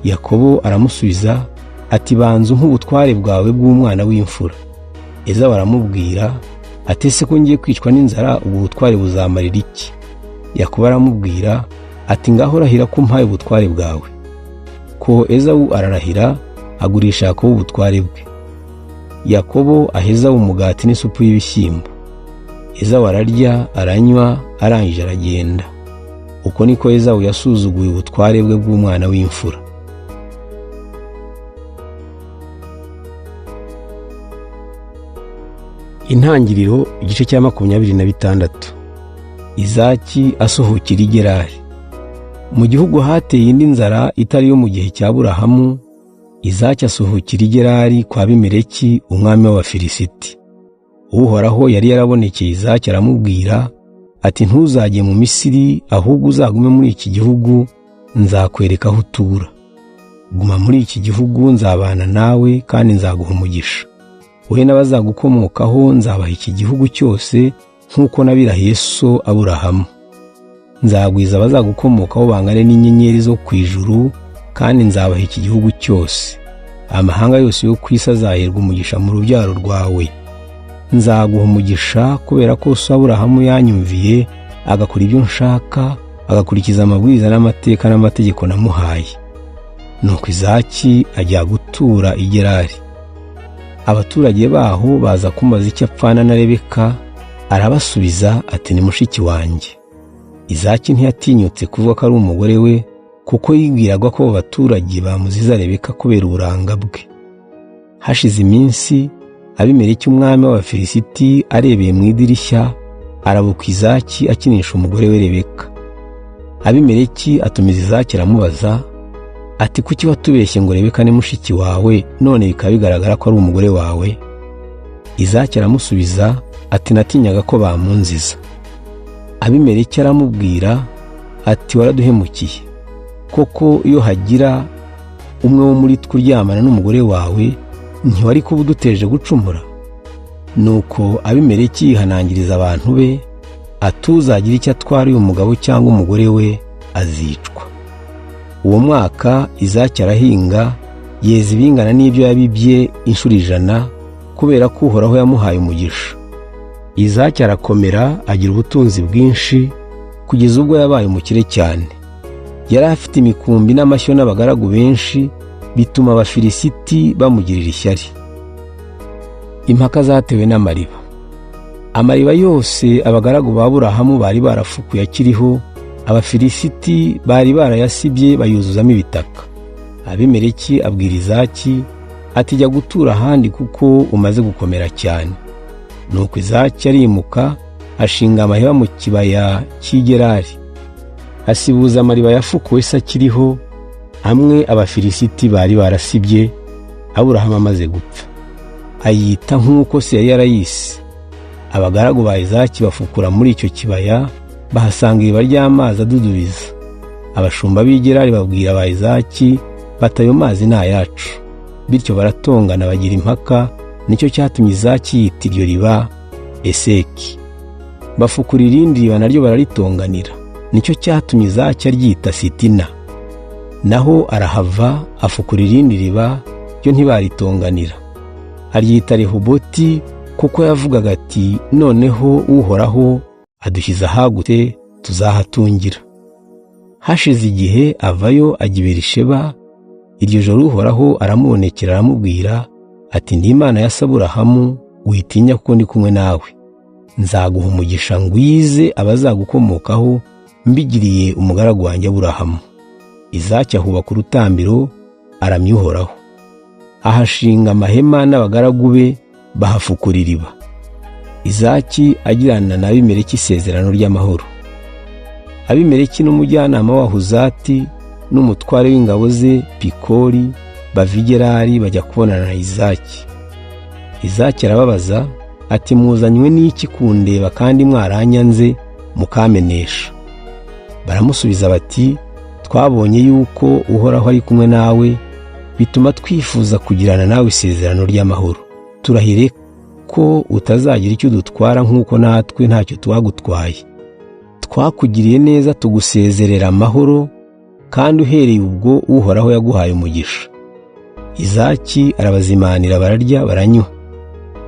Yakobo aramusubiza ati banza nk'ubutware bwawe bw'umwana w'imfura. Ezawu aramubwira ati ese ko ngiye kwicwa n'inzara, ubwo butware buzamarira iki? Yakobo aramubwira ati ngaho rahira ko umpaye ubutware bwawe. Ko Ezawu ararahira, agurisha Yakobo ubutware bwe. Yakobo aha Ezawu umugati n'isupu y'ibishyimbo. Ezawu ararya, aranywa, arangije aragenda. Uko niko Ezawu yasuzuguye ubutware bwe bw'umwana w'imfura. Intangiriro igice cya 26. Izaki asuhukira i Gerari. Mu gihugu hateye indi nzara itari yo mu gihe cya Aburahamu. Izaki asuhukira i Gerari kwa Abimeleki umwami w'Abafilisiti. Uhoraho yari yarabonekeye Izaki aramubwira ati ntuzajye mu Misiri, ahubwo uzagume muri iki gihugu, nzakwereka aho utura. Guma muri iki gihugu, nzabana nawe kandi nzaguha umugisha. Wowe n'abazagukomokaho nzabaha iki gihugu cyose nk'uko nabirahiye so Aburahamu. Nzagwiza abazagukomokaho bangane n'inyenyeri zo ku ijuru, kandi nzabaha iki gihugu cyose. Amahanga yose yo ku isi azaherwa umugisha mu rubyaro rwawe. Nzaguha umugisha kubera ko so Aburahamu yanyumviye, agakora ibyo nshaka, agakurikiza amabwiriza n'amateka n'amategeko namuhaye. Nuko Izaki ajya gutura i Gerari. Abaturage baho baza kumubaza icyo apfana na Rebeka, arabasubiza ati ni mushiki wanjye. Izaki ntiyatinyutse kuvuga ko ari umugore we, kuko yibwiraga ko abo baturage bamuziza Rebeka kubera uburanga bwe. Hashize iminsi Abimeleki umwami w'Abafilisiti arebeye mu idirishya, arabuka Izaki akinisha umugore we Rebeka. Abimeleki atumiza Izaki aramubaza ati kuki watubeshye ngo Rebeka ni mushiki wawe, none bikaba bigaragara ko ari umugore wawe? Izaki aramusubiza ati natinyaga ko bamunziza. Abimeleki aramubwira ati waraduhemukiye, koko iyo hagira umwe wo muri twe uryamana n'umugore wawe, ntiwari kuba uduteje gucumura? Nuko Abimeleki yihanangiriza abantu be atuzagira icyo atwara uyu mugabo cyangwa umugore we azicwa. Uwo mwaka Izaki arahinga, yeza ibingana n'ibyo yabibye inshuro 100, kubera ko Uhoraho yamuhaye umugisha. Izaki arakomera, agira ubutunzi bwinshi, kugeza ubwo yabaye umukire cyane. Yari afite imikumbi n'amashyo n'abagaragu benshi, bituma Abafilisiti bamugirira ishyari. Impaka zatewe n'amariba. Amariba yose abagaragu ba Aburahamu bari barafukuye akiriho, Abafilisiti bari barayasibye bayuzuzamo ibitaka. Abimeleki abwira Izaki ati jya gutura ahandi kuko umaze gukomera cyane. Nuko Izaki arimuka, ashinga amahema mu kibaya cy'i Gerari, asibuza amariba yafukuwe se akiriho, amwe Abafilisiti bari barasibye Aburahamu amaze gupfa. Ayita nk'uko se yari yarayise. Abagaragu ba Izaki bafukura muri icyo kibaya, bahasanga iriba ry'amazi adudubiza. Abashumba b'i Gerari babwira ba Izaki bati ayo mazi ni ayacu. Bityo baratongana bagira impaka, nicyo cyatumye Izaki yita iryo riba Eseki. Bafukura irindi riba naryo bararitonganira, nicyo cyatumye Izaki aryita Sitina. Naho arahava afukura irindi riba, ryo ntibaritonganira, aryita Rehoboti, kuko yavugaga ati noneho Uhoraho adushyize ahagutse tuzahatungira. Hashize igihe avayo ajya i Berisheba. Iryo joro Uhoraho aramubonekera aramubwira ati: "Ndi Imana ya Aburahamu, witinya kuko ndi kumwe nawe. Nzaguha umugisha ngwize abazagukomokaho mbigiriye umugaragu wanjye Aburahamu." Izaki ahubaka urutambiro aramya Uhoraho, ahashinga amahema n'abagaragu be bahafukura iriba. Izaki agirana na Abimeleki isezerano ry'amahoro. Abimeleki n'umujyanama wa Huzati n'umutware w'ingabo ze Pikoli bava i Gerari bajya kubonana na Izaki. Izaki arababaza ati: "Muzanywe n'iki kundeba kandi mwaranyanze mukamenesha?" Baramusubiza bati: "Twabonye yuko Uhoraho ari kumwe nawe, bituma twifuza kugirana nawe isezerano ry'amahoro. Turahire ko utazagira icyo udutwara nk'uko natwe ntacyo twagutwaye. Twakugiriye neza tugusezerera amahoro, kandi uhereye ubwo Uhoraho yaguhaye umugisha." Izaki arabazimanira, bararya baranywa.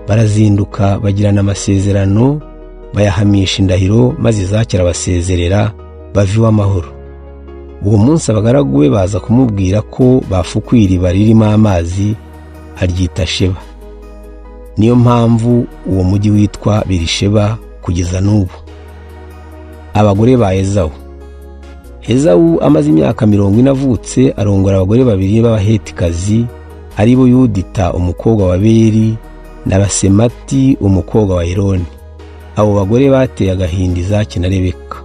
Barazinduka bagirana amasezerano, bayahamisha indahiro, maze Izaki arabasezerera bava iwe amahoro. Uwo munsi abagaragu be baza kumubwira ko bafukuye iriba ririmo amazi, aryita Sheba. Niyo mpamvu uwo mujyi witwa Berisheba kugeza n'ubu. Abagore ba Ezawu. Ezawu amaze imyaka 40 avutse, arongora abagore babiri b'Abahetikazi, ari bo Yudita umukobwa wa Beri na Basemati umukobwa wa Eloni. Abo bagore bateye agahinda Izaki na Rebeka.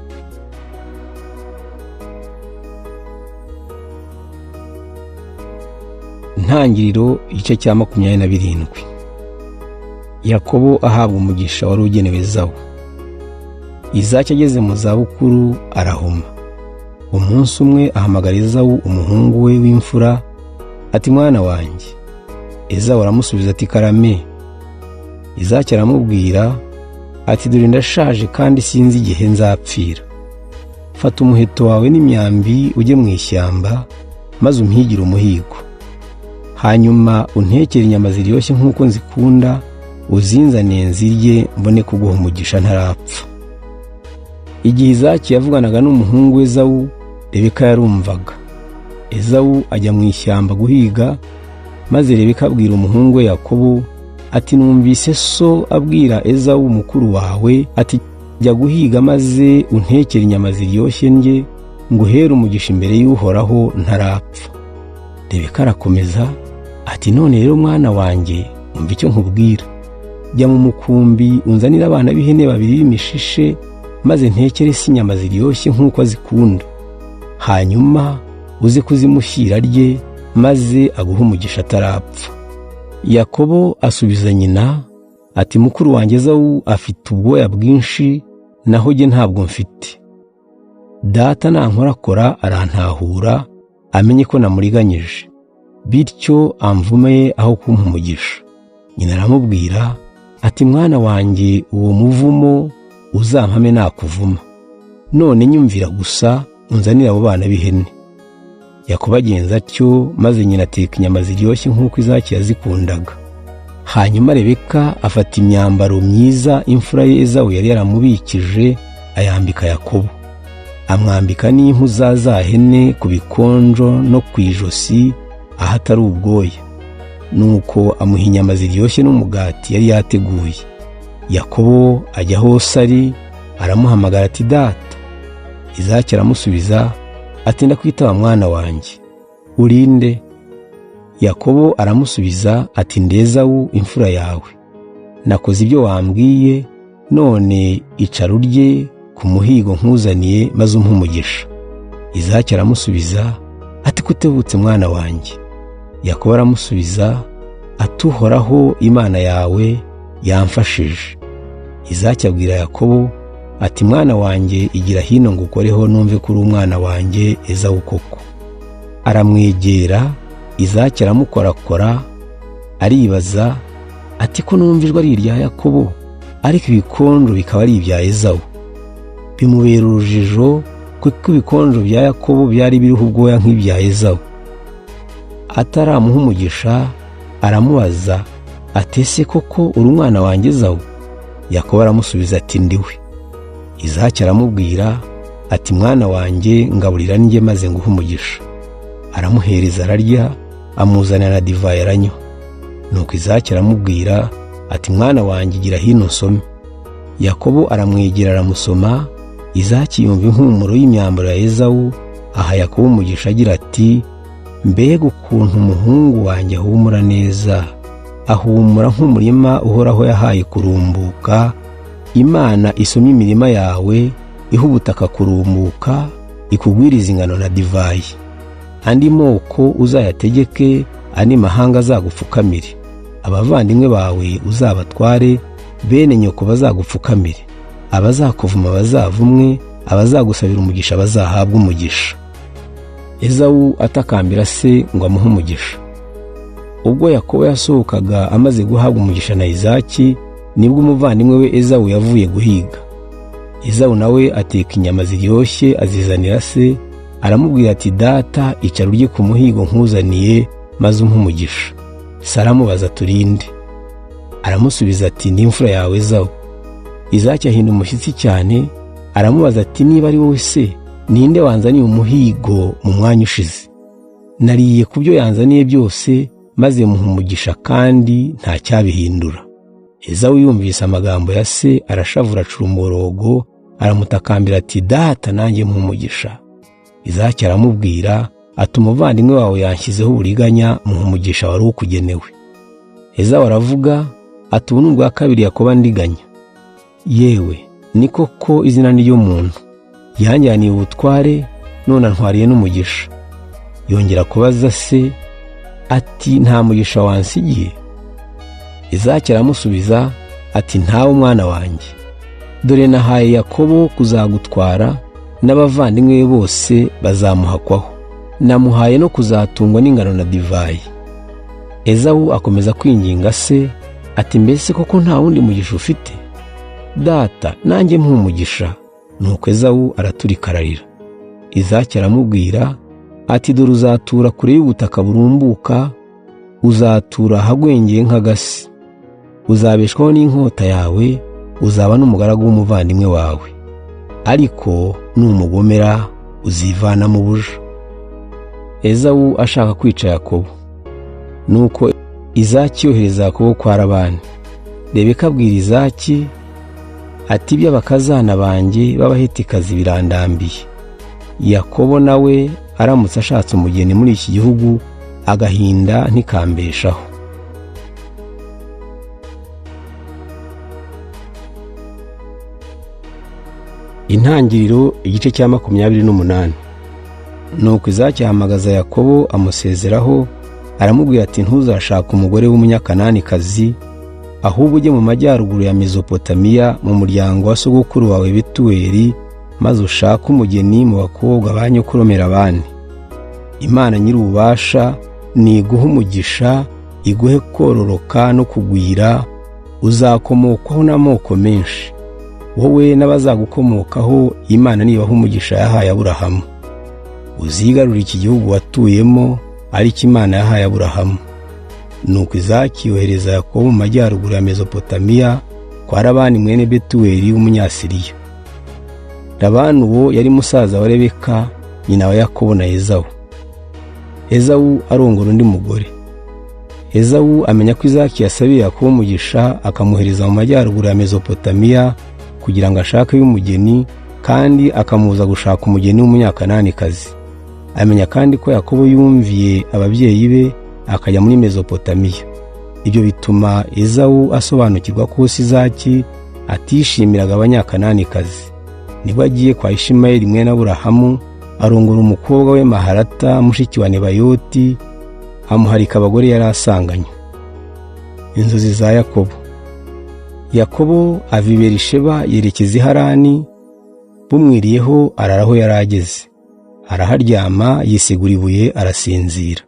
Intangiriro igice cya 27. Yakobo ahabwa umugisha wari ugenewe Ezawu. Izaki ageze mu zabukuru arahuma. Umunsi umwe ahamagara Ezawu umuhungu we w'imfura ati: "Mwana wanjye." Ezawu aramusubiza ati: "Karame." Izaki aramubwira ati: "Dore ndashaje kandi sinzi igihe nzapfira. Fata umuheto wawe n'imyambi ujye mu ishyamba, maze umpigire umuhigo. Hanyuma untekere inyama ziryoshye nk'uko nzikunda, uzinzaniye nzirye, mbone kuguha umugisha ntarapfa." Igihe Izaki yavuganaga n'umuhungu we Ezawu, Rebeka yarumvaga. Ezawu ajya mu ishyamba guhiga, maze Rebeka abwira umuhungu we Yakobo ati: "Numvise so abwira Ezawu mukuru wawe ati: jya guhiga maze untekere inyama ziryoshye ndye, nguhere umugisha imbere y'Uhoraho ntarapfa." Rebeka arakomeza ati: "None rero mwana wanjye, umva icyo nkubwira. Jya mu mukumbi unzanire abana b'ihene babiri b'imishishe, maze ntekere si inyama ziryoshye nk'uko azikunda. Hanyuma uze kuzimushyira arye, maze aguhe umugisha atarapfa." Yakobo asubiza nyina ati: "Mukuru wanjye Ezawu afite ubwoya bwinshi, naho jye ntabwo mfite. Data nankorakora arantahura, amenye ko namuriganyije, bityo amvume aho kumpa umugisha." Nyina aramubwira ati: "Mwana wanjye, uwo muvumo uzampame nakuvuma. None nyumvira gusa unzanire abo bana b'ihene." Yakobo agenza atyo, maze nyina ateka inyama ziryoshye nk'uko Izaki yazikundaga. Hanyuma Rebeka afata imyambaro myiza imfura ye Ezawu yari yaramubikije, ayambika Yakobo. Amwambika n'impu za za hene ku bikonjo no ku ijosi ahatari ubwoya. Nuko amuha inyama ziryoshye n'umugati yari yateguye. Yakobo ajya hose ari, aramuhamagara ati: "Data." Izaki aramusubiza ati: "Ndakwitaba mwana wanjye, urinde?" Yakobo aramusubiza ati: "Ndi Ezawu imfura yawe. Nakoze ibyo wambwiye, none icara urye ku muhigo nkuzaniye, maze umpe umugisha." Izaki aramusubiza ati: "Kutebutse mwana wanjye." Yakobo aramusubiza ati: "Uhoraho Imana yawe yamfashije." Izaki abwira Yakobo ati: "Mwana wanjye, igira hino ngo ukoreho numve ko uri umwana wanjye Ezawu koko." Aramwegera, Izaki aramukorakora, aribaza ati: "Ko numva ijwi ari irya Yakobo, ariko ibikonjo bikaba ari ibya Ezawu." Bimubera urujijo kuko ibikonjo bya Yakobo byari biriho ubwoya nk'ibya Ezawu. Ataramuha umugisha aramubaza ati: "Ese koko uri umwana wanjye Ezawu?" Yakobo aramusubiza ati: "Ndiwe." Izaki aramubwira ati: "Mwana wanjye, ngaburira njye maze nguhe umugisha." Aramuhereza ararya, amuzanira na divayi aranywa. Nuko Izaki aramubwira ati: "Mwana wanjye, gira hino nsome." Yakobo aramwegera aramusoma. Izaki yumva impumuro y'imyambaro ya Ezawu, aha Yakobo umugisha agira ati: "Mbega ukuntu umuhungu wanjye ahumura neza, ahumura nk'umurima Uhoraho yahaye kurumbuka. Imana isomye imirima yawe, iha ubutaka kurumbuka, ikugwiriza ingano na divayi. Andi moko uzayategeke, andi mahanga azagupfukamire. Abavandimwe bawe uzabatware, bene nyoko bazagupfukamire. Abazakuvuma bazavumwe, abazagusabira umugisha bazahabwa umugisha." Ezawu atakambira se ngo amuhe umugisha. Ubwo Yakobo yasohokaga amaze guhabwa umugisha na Izaki, nibwo umuvandimwe we Ezawu yavuye guhiga. Ezawu nawe ateka inyama ziryoshye azizanira se, aramubwira ati: "Data, icara urye ku muhigo nkuzaniye maze umpe umugisha." Se aramubaza: "Turinde?" Aramusubiza ati: "Ni imfura yawe Ezawu." Izaki ahinda umushyitsi cyane, aramubaza ati: "Niba ari wowe se, ninde wanzaniye umuhigo mu mwanya ushize? Nariye ku byo yanzaniye byose maze muha umugisha, kandi nta cyabihindura." Ezawu yumvise amagambo ya se arashavura, acura umuborogo, aramutakambira ati: "Data, nanjye mpa umugisha." Izaki aramubwira ati: "Umuvandimwe wawe yanshyizeho uburiganya, muha umugisha wari ukugenewe." Ezawu aravuga ati: "Ubu ni ubwa kabiri Yakobo andiganya. Yewe, ni koko izina ni ry'umuntu, yanjyaniye ubutware none antwariye n'umugisha." Yongera kubaza se ati: "Nta mugisha wansigiye?" Izaki aramusubiza ati: "Ntawe, mwana wanjye. Dore nahaye Yakobo kuzagutwara, n'abavandimwe be bose bazamuhakwaho. Namuhaye no kuzatungwa n'ingano na divayi." Ezawu akomeza kwinginga se ati: "Mbese koko nta wundi mugisha ufite? Data, nanjye mpa umugisha." Nuko Ezawu araturika ararira. Izaki aramubwira ati: "Dore uzatura kure y'ubutaka burumbuka, uzatura ahagwengeye nk'agasi. Uzabeshwaho n'inkota yawe, uzaba n'umugaragu w'umuvandimwe wawe. Ariko numugomera uzivana mu buja." Ezawu ashaka kwica Yakobo. Nuko Izaki yohereza Yakobo kwa Labani. Rebeka abwira Izaki ati: "Iby'abakazana banjye b'Abahetikazi birandambiye. Yakobo nawe aramutse ashatse umugeni muri iki gihugu, agahinda ntikambeshaho." Intangiriro igice cya 28. Nuko Izaki ahamagaza Yakobo amusezeraho, aramubwira ati: "Ntuzashake umugore w'Umunyakananikazi, ahubwo ujye mu majyaruguru ya Mezopotamiya mu muryango wa sogokuru wawe Betuweli, maze ushake umugeni mu bakobwa ba nyokorome Labani. Imana Nyir'ububasha niguha umugisha, iguhe kororoka no kugwira, uzakomokwaho n'amoko menshi. Wowe n'abazagukomokaho Imana nibaha umugisha yahaye Aburahamu. Uzigarurire iki gihugu watuyemo, ariko Imana yahaye Aburahamu." Nuko Izaki yohereza Yakobo mu majyaruguru ya Mezopotamiya kwa Labani mwene Betuweli w'Umunyasiriya. Labani uwo yari musaza wa Rebeka, nyina wa Yakobo na Ezawu. Ezawu arongora undi mugore. Ezawu amenya ko Izaki yasabiye Yakobo umugisha, akamuhereza mu majyaruguru ya Mezopotamiya kugira ngo ashake umugeni, kandi akamubuza gushaka umugeni w'Umunyakananikazi. Amenya kandi ko Yakobo yumviye ababyeyi be akajya muri Mezopotamiya. Ibyo bituma Ezawu asobanukirwa ko Izaki atishimiraga Abanyakananikazi. Nibwo agiye kwa Ishimayeli mwene Aburahamu, arongora umukobwa we Maharata mushiki wa Nebayoti, amuharika abagore yari asanganywe. Inzozi za Yakobo. Yakobo ava i Berisheba yerekeza i Harani, bumwiriyeho arara aho yari ageze. Araharyama yisigura ibuye arasinzira.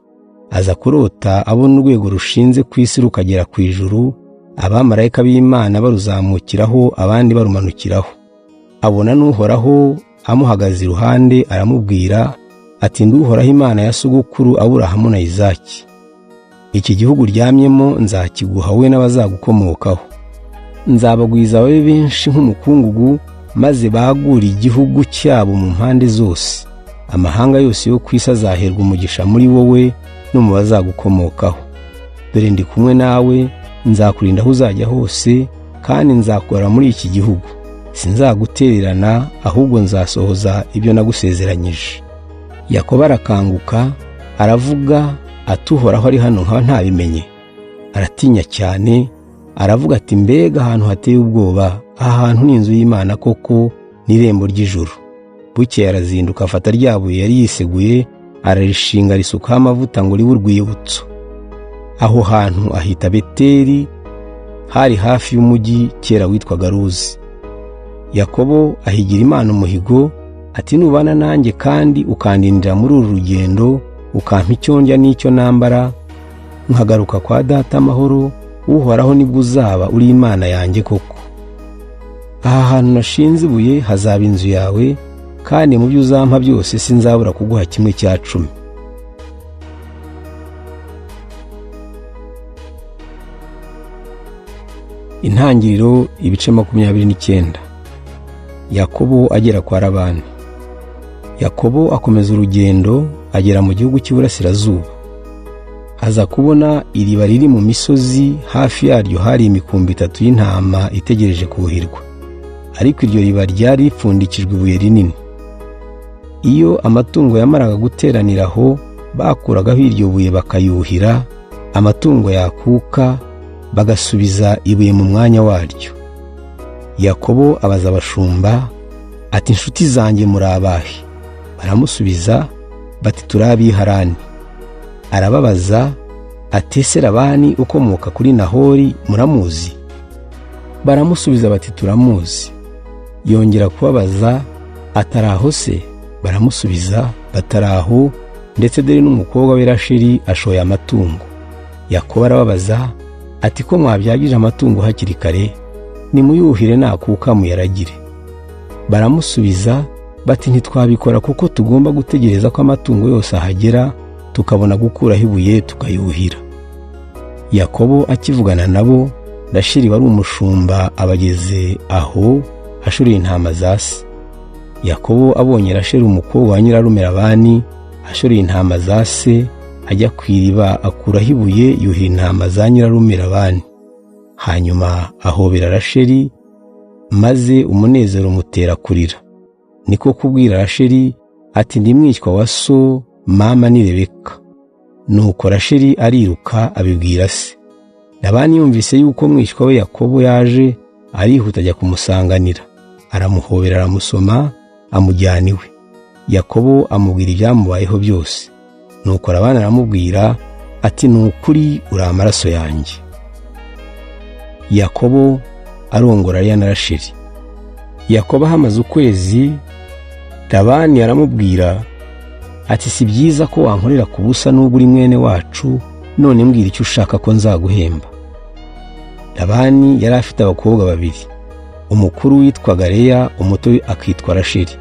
Aza kurota abona urwego rushinze ku isi rukagera ku ijuru, abamarayika b'Imana baruzamukiraho abandi barumanukiraho. Abona n'Uhoraho amuhagaze iruhande, aramubwira ati: "Nduhoraho Imana ya sogokuru Aburahamu na Izaki. Iki gihugu uryamyemo nzakiguha wowe n'abazagukomokaho. Nzabagwiza babe benshi nk'umukungugu, maze bagure igihugu cyabo mu mpande zose. Amahanga yose yo ku isi azaherwa umugisha muri wowe no mu bazagukomokaho. Dore ndi kumwe nawe, nzakurinda aho uzajya hose, kandi nzakora muri iki gihugu. Sinzagutererana, ahubwo nzasohoza ibyo nagusezeranyije. Yakobo arakanguka, aravuga ati Uhoraho ari hano nkaba ntabimenye. Aratinya cyane, aravuga ati mbega ahantu hateye ubwoba, aha hantu ni inzu y'Imana koko, n'irembo ry'ijuru. Bukeye arazinduka afata rya buye yari yiseguye, ararishinga risukaho amavuta ngo ribe urwibutso. Aho hantu ahita Beteli, hari hafi y'umujyi kera witwaga Luzi. Yakobo ahigira Imana umuhigo ati nubana nanjye kandi ukandindira muri uru rugendo, ukampa icyo ndya n'icyo nambara, nkagaruka kwa data amahoro, Uhoraho nibwo uzaba uri Imana yanjye koko. Aha hantu nashinze ibuye hazaba inzu yawe, kandi mu byo uzampa byose sinzabura kuguha 10/10. Intangiriro ibice 29. Yakobo agera kwa Labani. Yakobo akomeza urugendo agera mu gihugu cy'iburasirazuba. Aza kubona iriba riri mu misozi, hafi yaryo hari imikumbi 3 y'intama itegereje kuhirwa. Ariko iryo riba ryari ripfundikijwe ibuye rinini. Iyo amatungo yamaraga guteranira aho, bakuragaho iryo buye bakayuhira, amatungo yakuka bagasubiza ibuye mu mwanya waryo. Yakobo abaza abashumba ati inshuti zanjye muri abahe? Baramusubiza bati turi ab'i Harani. Arababaza ati ese Labani ukomoka kuri Nahori muramuzi? Baramusubiza bati turamuzi. Yongera kubabaza ataraho se? Baramusubiza bataraho, ndetse dore n'umukobwa we Rasheli ashoye amatungo. Yakobo arababaza ati ko mwabyagije amatungo hakiri kare, nimuyuhire nakuka muyaragire. Baramusubiza bati ntitwabikora kuko tugomba gutegereza ko amatungo yose ahagera, tukabona gukuraho ibuye tukayuhira. Yakobo akivugana nabo, Rasheli wari umushumba abageze aho ashoreye intama za se. Yakobo abonye Rasheli umukobwa wa nyirarume Labani ashoreye intama za se, ajya ku iriba akuraho ibuye yuhira intama za nyirarume Labani. Hanyuma ahobera Rasheli, maze umunezero umutera kurira. Niko kubwira Rasheli ati ndi mwishywa wa so, mama ni Rebeka. Nuko Rasheli ariruka abibwira se. Labani yumvise yuko mwishywa we Yakobo yaje, arihuta ajya kumusanganira, aramuhobera aramusoma, amujyana iwe. Yakobo amubwira ibyamubayeho byose. Nuko Labani aramubwira ati ni ukuri uri amaraso yanjye. Yakobo arongora Leya na Rasheli. Yakobo ahamaze ukwezi, Labani aramubwira ati si byiza ko wankorera ku busa n'ubwo uri mwene wacu, none mbwira icyo ushaka ko nzaguhemba. Labani yari afite abakobwa babiri, umukuru witwaga Leya, umuto akitwa Rasheli.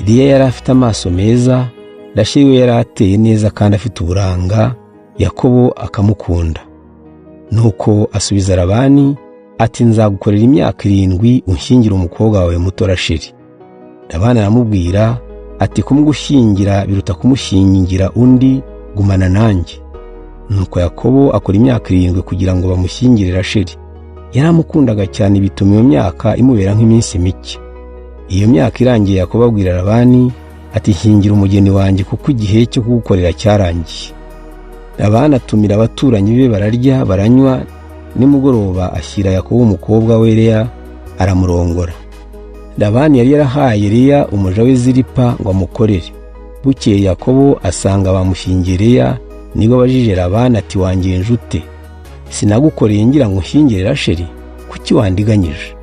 Leya yari afite amaso meza, Rasheli we yari ateye neza kandi afite uburanga, Yakobo akamukunda. Nuko asubiza Labani ati nzagukorera imyaka 7 unshyingire umukobwa wawe muto Rasheli. Labani aramubwira ati kumugushyingira biruta kumushyingira undi, gumana nanjye. Nuko Yakobo akora imyaka 7 kugira ngo bamushyingire Rasheli. Yaramukundaga cyane bituma iyo myaka imubera nk'iminsi mike. Iyo myaka irangiye Yakobo abwira Labani ati nshyingira umugeni wanjye kuko igihe cyo kugukorera cyarangiye. Labani atumira abaturanyi be bararya baranywa, nimugoroba ashyira Yakobo umukobwa we Leya aramurongora. Labani yari yarahaye Leya umuja we Zilipa ngo amukorere. Bukeye Yakobo asanga bamushyingiye Leya, nibwo abajije Labani ati wangenje ute? Sinagukoreye ngira ngo unshyingire Rasheli, kuki wandiganyije?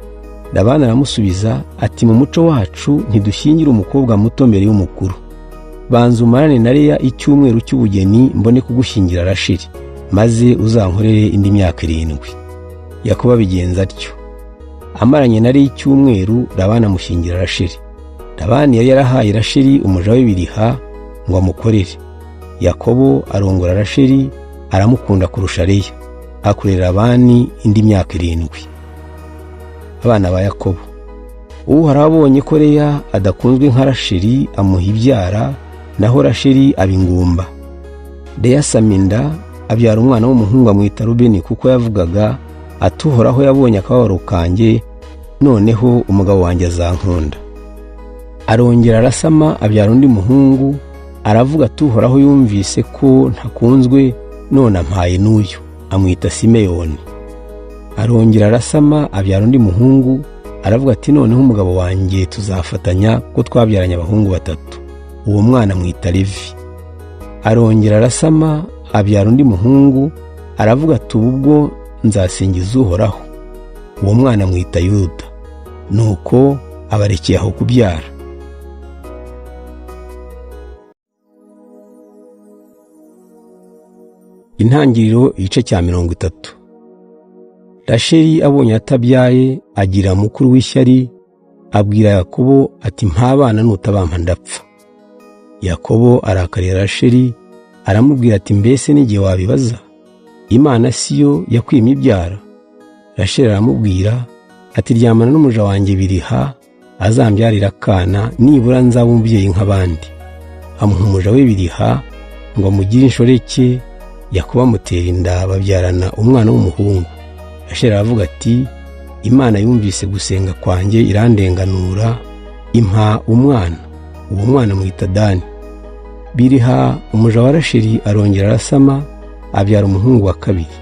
Labani aramusubiza ati mu muco wacu ntidushyingira umukobwa muto mbere y'umukuru. Banza umarane na Leya icyumweru cy'ubugeni mbone kugushyingira Rasheli, maze uzankorere indi myaka 7. Yakobo abigenza atyo. Amaranye na Leya icyumweru, Labani amushyingira Rasheli. Labani yari yarahaye Rasheli umuja we Biliha ngo amukorere. Yakobo arongora Rasheli, aramukunda kurusha Leya. Akorera Labani indi myaka 7. Abana ba Yakobo. Uhoraho abonye ko Leya adakunzwe nka Rasheli, amuha ibyara, naho Rasheli aba ingumba. Leya asama inda, abyara umwana w'umuhungu amwita Rubeni, kuko yavugaga ati: Uhoraho yabonye akababaro kanjye, noneho umugabo wanjye azankunda. Arongera arasama, abyara undi muhungu, aravuga ati: Uhoraho yumvise ko ntakunzwe, none ampaye n'uyu, amwita Simeyoni. Arongera arasama, abyara undi muhungu, aravuga ati: noneho umugabo wanjye tuzafatanya, ko twabyaranye abahungu batatu. Uwo mwana amwita Levi. Arongera arasama, abyara undi muhungu, aravuga ati: ubu bwo nzasingiza Uhoraho. Uwo mwana amwita Yuda. Nuko abarekeye aho kubyara. Intangiriro igice cya 30. Rasheli abonye atabyaye, agira mukuru w'ishyari, abwira Yakobo ati: mpa abana, nutabampa ndapfa. Yakobo arakarira Rasheli, aramubwira ati: mbese n'igihe wabibaza? Imana si yo yakwimye ibyara? Rasheli aramubwira ati: ryamana n'umuja wanjye Biliha, azambyarira akana, nibura nzaba umubyeyi nk'abandi. Amuha umuja we Biliha ngo amugire inshoreke. Yakobo amutera inda, babyarana umwana w'umuhungu. Rasheli aravuga ati: Imana yumvise gusenga kwanjye, irandenganura, impa umwana. Uwo mwana amwita Dani. Biliha umuja wa Rasheli arongera arasama, abyara umuhungu wa kabiri.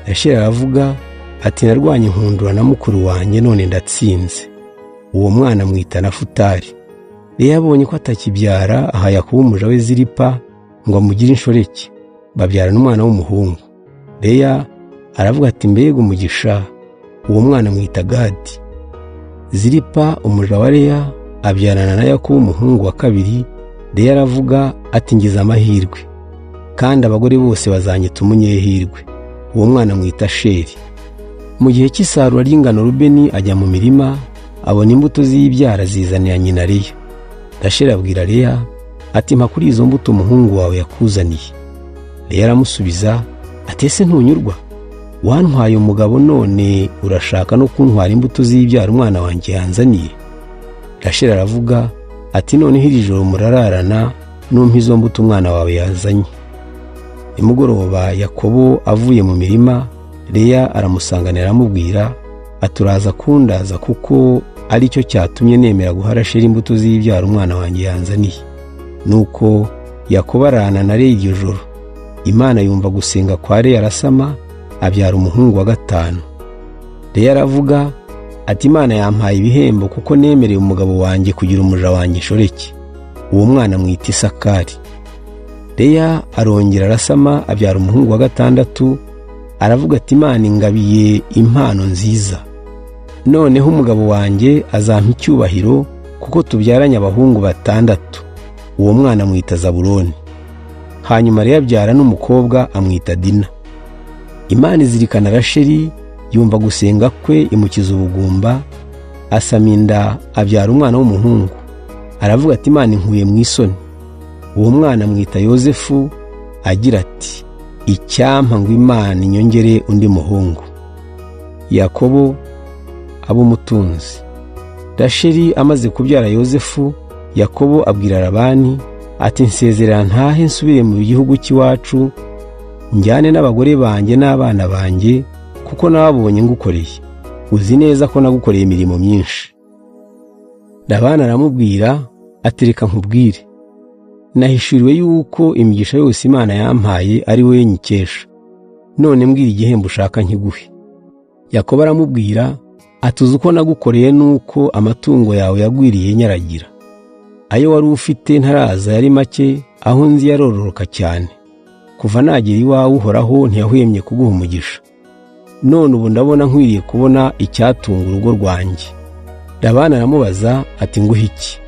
Rasheli aravuga ati: narwanye inkundura na mukuru wanjye, none ndatsinze. Uwo mwana amwita Nafutali. Leya abonye ko atakibyara, aha Yakobo umuja we Zilipa ngo amugire inshoreke, babyarana umwana w'umuhungu. Leya aravuga ati: mbega umugisha! Uwo mwana amwita Gadi. Zilipa umuja wa Leya abyarana na Yakobo umuhungu wa kabiri. Leya aravuga ati: ngize amahirwe, kandi abagore bose bazanyita umunyehirwe. Uwo mwana amwita Sheri. Mu gihe cy'isarura ry'ingano, Rubeni ajya mu mirima, abona imbuto z'ibyara, zizanira nyina Leya. Rasheli abwira Leya ati: mpa kuri izo mbuto umuhungu wawe yakuzaniye. Leya aramusubiza ati: ese ntunyurwa? Wantwaye umugabo, none urashaka no kuntwara imbuto z'ibyara umwana wanjye yanzaniye? Rasheli aravuga ati: noneho iri joro murararana, numpa izo mbuto umwana wawe yazanye. Nimugoroba Yakobo avuye mu mirima, Leya aramusanganira, aramubwira ati: uraza kundaza, kuko ari cyo cyatumye nemera guha Rasheli imbuto z'ibyara umwana wanjye yanzaniye. Nuko Yakobo arana na Leya iryo joro. Imana yumva gusenga kwa Leya, arasama, abyara umuhungu wa gatanu. Leya aravuga ati: Imana yampaye ibihembo, kuko nemereye umugabo wanjye kugira umuja wanjye inshoreke. Uwo mwana amwita Isakari. Leya arongera arasama, abyara umuhungu wa gatandatu, aravuga ati: Imana ingabiye impano nziza, noneho umugabo wanjye azampa icyubahiro, kuko tubyaranye abahungu batandatu. Uwo mwana amwita Zabuloni. Hanyuma Leya abyara n'umukobwa amwita Dina. Imana izirikana Rasheli, yumva gusenga kwe, imukiza ubugumba, asama inda, abyara umwana w'umuhungu. Aravuga ati: Imana inkuye mu isoni. Uwo mwana amwita Yozefu, agira ati: icyampa ngo Imana inyongere undi muhungu. Yakobo aba umutunzi. Rasheli amaze kubyara Yozefu, Yakobo abwira Labani ati: nsezerera ntahe nsubire mu gihugu cy'iwacu, njyane n'abagore banjye n'abana banjye, kuko nababonye ngukoreye. Uzi neza ko nagukoreye imirimo myinshi. Labani aramubwira ati: reka nkubwire, nahishuriwe yuko imigisha yose Imana yampaye ari wowe nyikesha. None mbwira igihembo ushaka nkiguhe. Yakobo aramubwira ati: uzi uko nagukoreye, nuko amatungo yawe yagwiriye nyaragira. Ayo wari ufite ntaraza yari make, aho nzi yarororoka cyane. Kuva nagera iwawe Uhoraho ntiyahwemye kuguha umugisha. None ubu ndabona nkwiriye kubona icyatunga urugo rwanjye. Labani aramubaza ati: nguhe iki?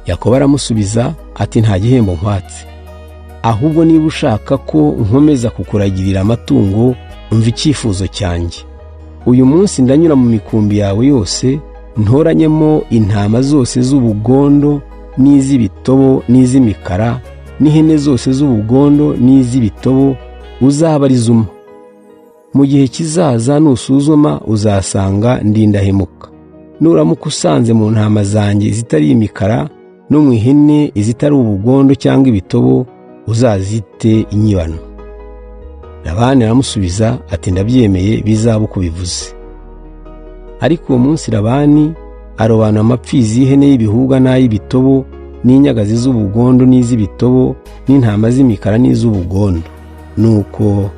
Yakobo aramusubiza ati: nta gihembo nkwatse, ahubwo niba ushaka ko nkomeza kukuragirira amatungo, umva icyifuzo cyanjye. Uyu munsi ndanyura mu mikumbi yawe yose, ntoranyemo intama zose z'ubugondo n'iz'ibitobo n'iz'imikara, n'ihene zose z'ubugondo n'iz'ibitobo, uzaba ari zuma. Mu gihe kizaza nusuzuma uzasanga ndi indahemuka. Nuramuka usanze mu ntama zanjye izitari imikara no mu ihene izitari ubugondo cyangwa ibitobo, uzazite inyibano. Labani aramusubiza ati ndabyemeye, bizaba uko bivuze. Ariko uwo munsi Labani arobanura amapfizi y'ihene y'ibihuga n'ay'ibitobo, n'inyagazi z'ubugondo n'iz'ibitobo, n'intama z'imikara n'iz'ubugondo. Nuko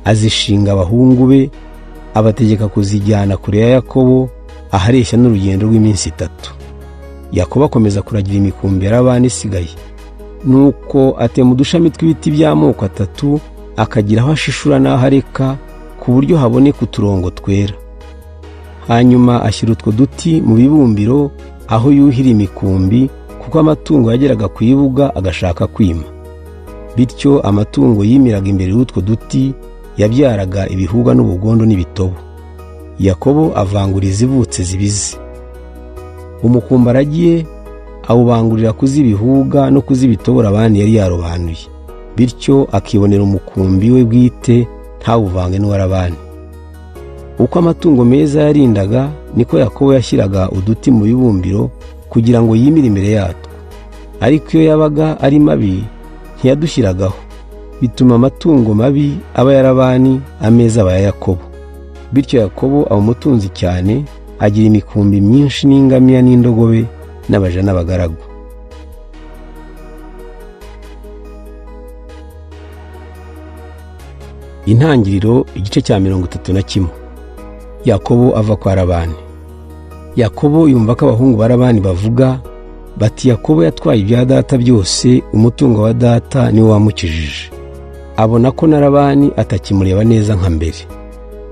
azishinga abahungu be, abategeka kuzijyana kure ya Yakobo, ahareshya n'urugendo rw'iminsi 3. Yakobo akomeza kuragira imikumbi ya Labani isigaye. Nuko atema udushami tw'ibiti by'amoko 3, akagira aho ashishura n'aho areka, ku buryo haboneka uturongo twera. Hanyuma ashyira utwo duti mu bibumbiro aho yuhira imikumbi, kuko amatungo yageraga ku ibuga agashaka kwima. Bityo amatungo yimiraga imbere y'utwo duti yabyaraga ibihuga n'ubugondo n'ibitobo. Yakobo avangura izivutse zibize. Umukumbi aragiye awubangurira kuz'ibihuga no kuz'ibitobo Labani yari yarobanuye, bityo akibonera umukumbi we bwite, ntawuvange n'uwa Labani. Uko amatungo meza yarindaga, niko Yakobo yashyiraga uduti mu bibumbiro kugira ngo yimire imbere yatwo. Ariko iyo yabaga ari mabi ntiyadushyiragaho, bituma amatungo mabi aba ya Labani, ameza aba ya Yakobo. Bityo Yakobo aba umutunzi cyane, agira imikumbi myinshi n'ingamiya n'indogobe n'abaja n'abagaragu. Intangiriro igice cya 31. Yakobo ava kwa Labani. Yakobo yumva ko abahungu ba Labani bavuga bati Yakobo yatwaye ibya data byose, umutungo wa data niwo wamukijije. Abona ko na Labani atakimureba neza nka mbere.